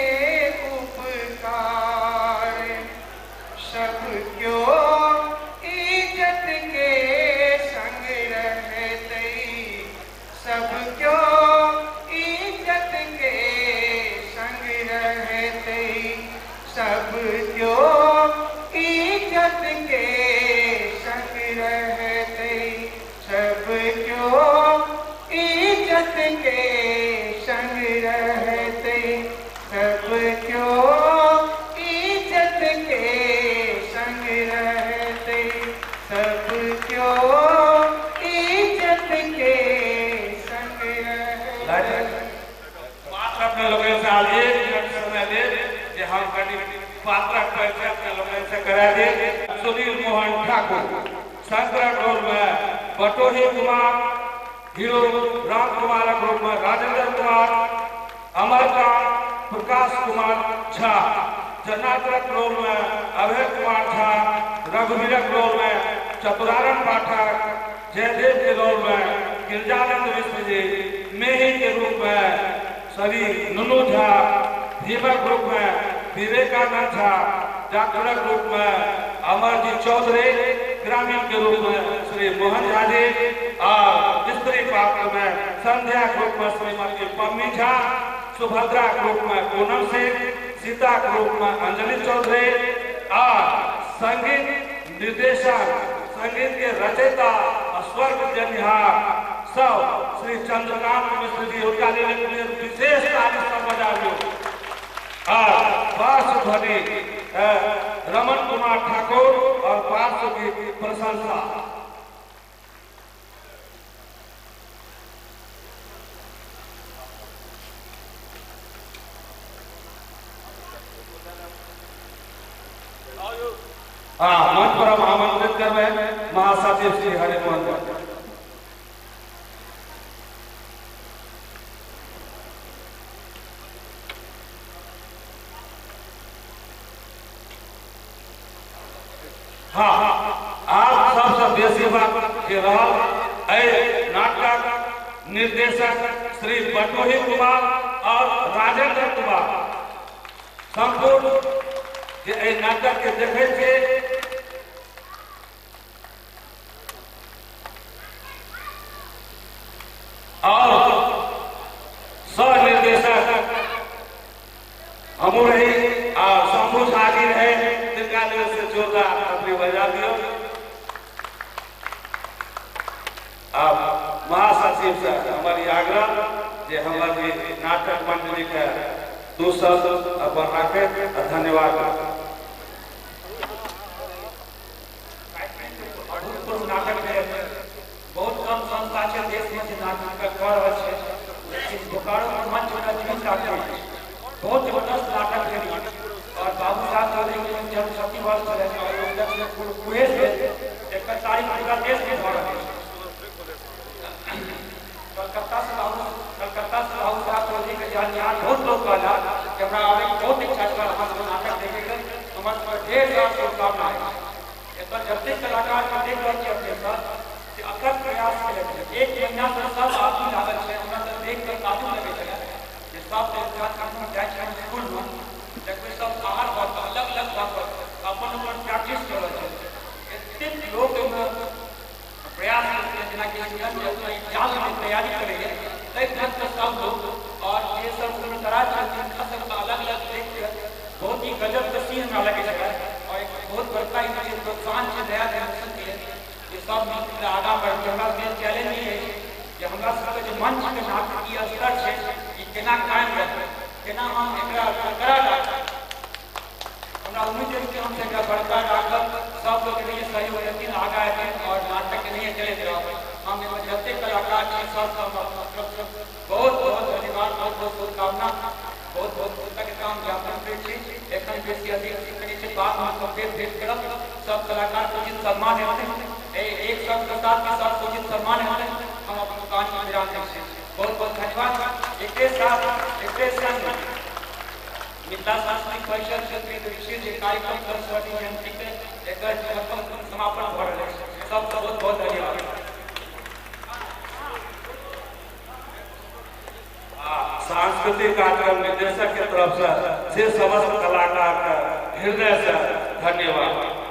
उपकार सब क्यों इज्जत के संग रहतै सब क्यों इज्जत के संग रहतै सब क्यों इज्जत के संग रहतै सब क्यों इज्जत के संग रहतै सब क्यों इज्जत के संग रहतै सब क्यों इज्जत के संग रहतै। पात्र अपने लोगन से आज 1 मिनट समय दे जे हम कनि पात्रक परिचय अपने लोगन से करा दे। सुनील मोहन ठाकुर शंकरक रोल में बटोही कुमार, हीरो राम कुमारक रूप में राजेंद्र कुमार, अमरकांत प्रकाश कुमार झा, जनार्दनक रोल में अभय कुमार झा, रघुवीरक रोल में चतुरानंद पाठक, जयदेव के रोल में गिरजानंद मिश्र जी, मेही के रूप में श्री नुनू झा, भीमक रूप में विवेकानंद झा, डॉक्टरक रूप में अमरजीत चौधरी, ग्रामीण के रूप में श्री मोहन झा जी और स्त्री पात्र में संध्या के रूप में श्रीमती पम्मी झा, सुभद्रा के रूप में पूनम सिंह, सीता के रूप में अंजलि चौधरी और संगीत निर्देशक, संगीत के रचयिता और स्वर्ग जनिहार सब श्री चंद्रकांत मिश्र जी, उनका लिए विशेष ताली सब बजाबियो। और पार्श्व ध्वनि रमन कुमार ठाकुर और पार्श्व की प्रशंसा। हाँ, मंच पर हम आमंत्रित कर रहे हैं महासचिव श्री हरिमोहन। हाँ, आप सबसे बेसी बात के रहल नाटक निर्देशक श्री बटोही कुमार और राजेंद्र कुमार संपूर्ण जे एहि नाटक के देखे छे। और सह निर्देशक हमू रही और शंभू झा जी रहे, जिनका दिल से जोरदार ताली बजा दियो। अब महासचिव से हमारी आग्रह जे हमार नाटक मंडली के दू शब्द अपन राखे। धन्यवाद। अभूतपूर्व नाटक है, बहुत कम संस्था छै देश में जे नाटक कर रहल छै, लेकिन बोकारो के मंच पर जीवित राखल छै। बहुत जबरदस्त नाटक है और बाबू साहब चौधरी के जन्मशती वर्ष छलै और उपलक्ष्य में कुहेस भेल, एकर तारीफ पूरा देश में भऽ रहल छै। कलकत्ता से बाबू साहब चौधरी के जाननिहार बहुत लोग कहला कि हमरा आबे के बहुत इच्छा छल, अहाँ सब नाटक देखे के हमर सबके ढेर सारा शुभकामना अछि। एतऽ जतेक कलाकार के देख रहल छी अपने सब से अथक प्रयास केलक। 1 महीना से सब आदमी लागल छै, हमरा तऽ देख कऽ काजू लगै छलै जे सब कखनो जाइ छै स्कूलमे देखबै सब बाहर भऽ कऽ अलग अलग भऽ कऽ अपन अपन प्रैक्टिस कऽ रहल छै। एतेक लोक एहिमे प्रयास करैत जेनाकि एग्जाममे तैयारी करैए ताहि ढंगसँ सब लोग और जे सब उम्रदराज छथिन तिनका सबके अलग अलग देख कऽ बहुत ही गजबके सीन हमरा लगै छलै और एक बहुत बड़का ई छै प्रोत्साहन छै नया जनरेशनके जे सब मिलके आगाँ बढ़तै। हमरा मेन चैलेंज ई अछि जे हमरा सबके जे मंचके नाटकीय स्तर छै ई केना कायम रहतै, केना केना हम एकरा बरकरार राखब। हमरा उम्मीद है कि हम एकरा बरकरार राखब, सब लोग के सहयोग हेथिन, आगाँ हेथिन और नाटक के नहीं चलैत रहब। हम एहिमे जतेक कलाकार छी सबके बहुत बहुत धन्यवाद, बहुत बहुत शुभकामना, बहुत बहुत कृतज्ञता हम ज्ञापन करै छी। एखन बेसी अधिक करै छै बात हम फेर भेंट करब। सब कलाकार के उचित सम्मान हेतै, एक शब्द के साथ के साथ उचित सम्मान हेतै। हम अपन काज में विराम दै छी। बहुत बहुत धन्यवाद। एके साथ एके संग मिथिला सांस्कृतिक परिषद क्षेत्रीय विशेष जे कार्यक्रम सरस्वती जयंती के एकर समापन भऽ रहल अछि। सबके बहुत बहुत धन्यवाद। सांस्कृतिक कार्यक्रम निदेशक के तरफ से समस्त कलाकार के हृदय से धन्यवाद।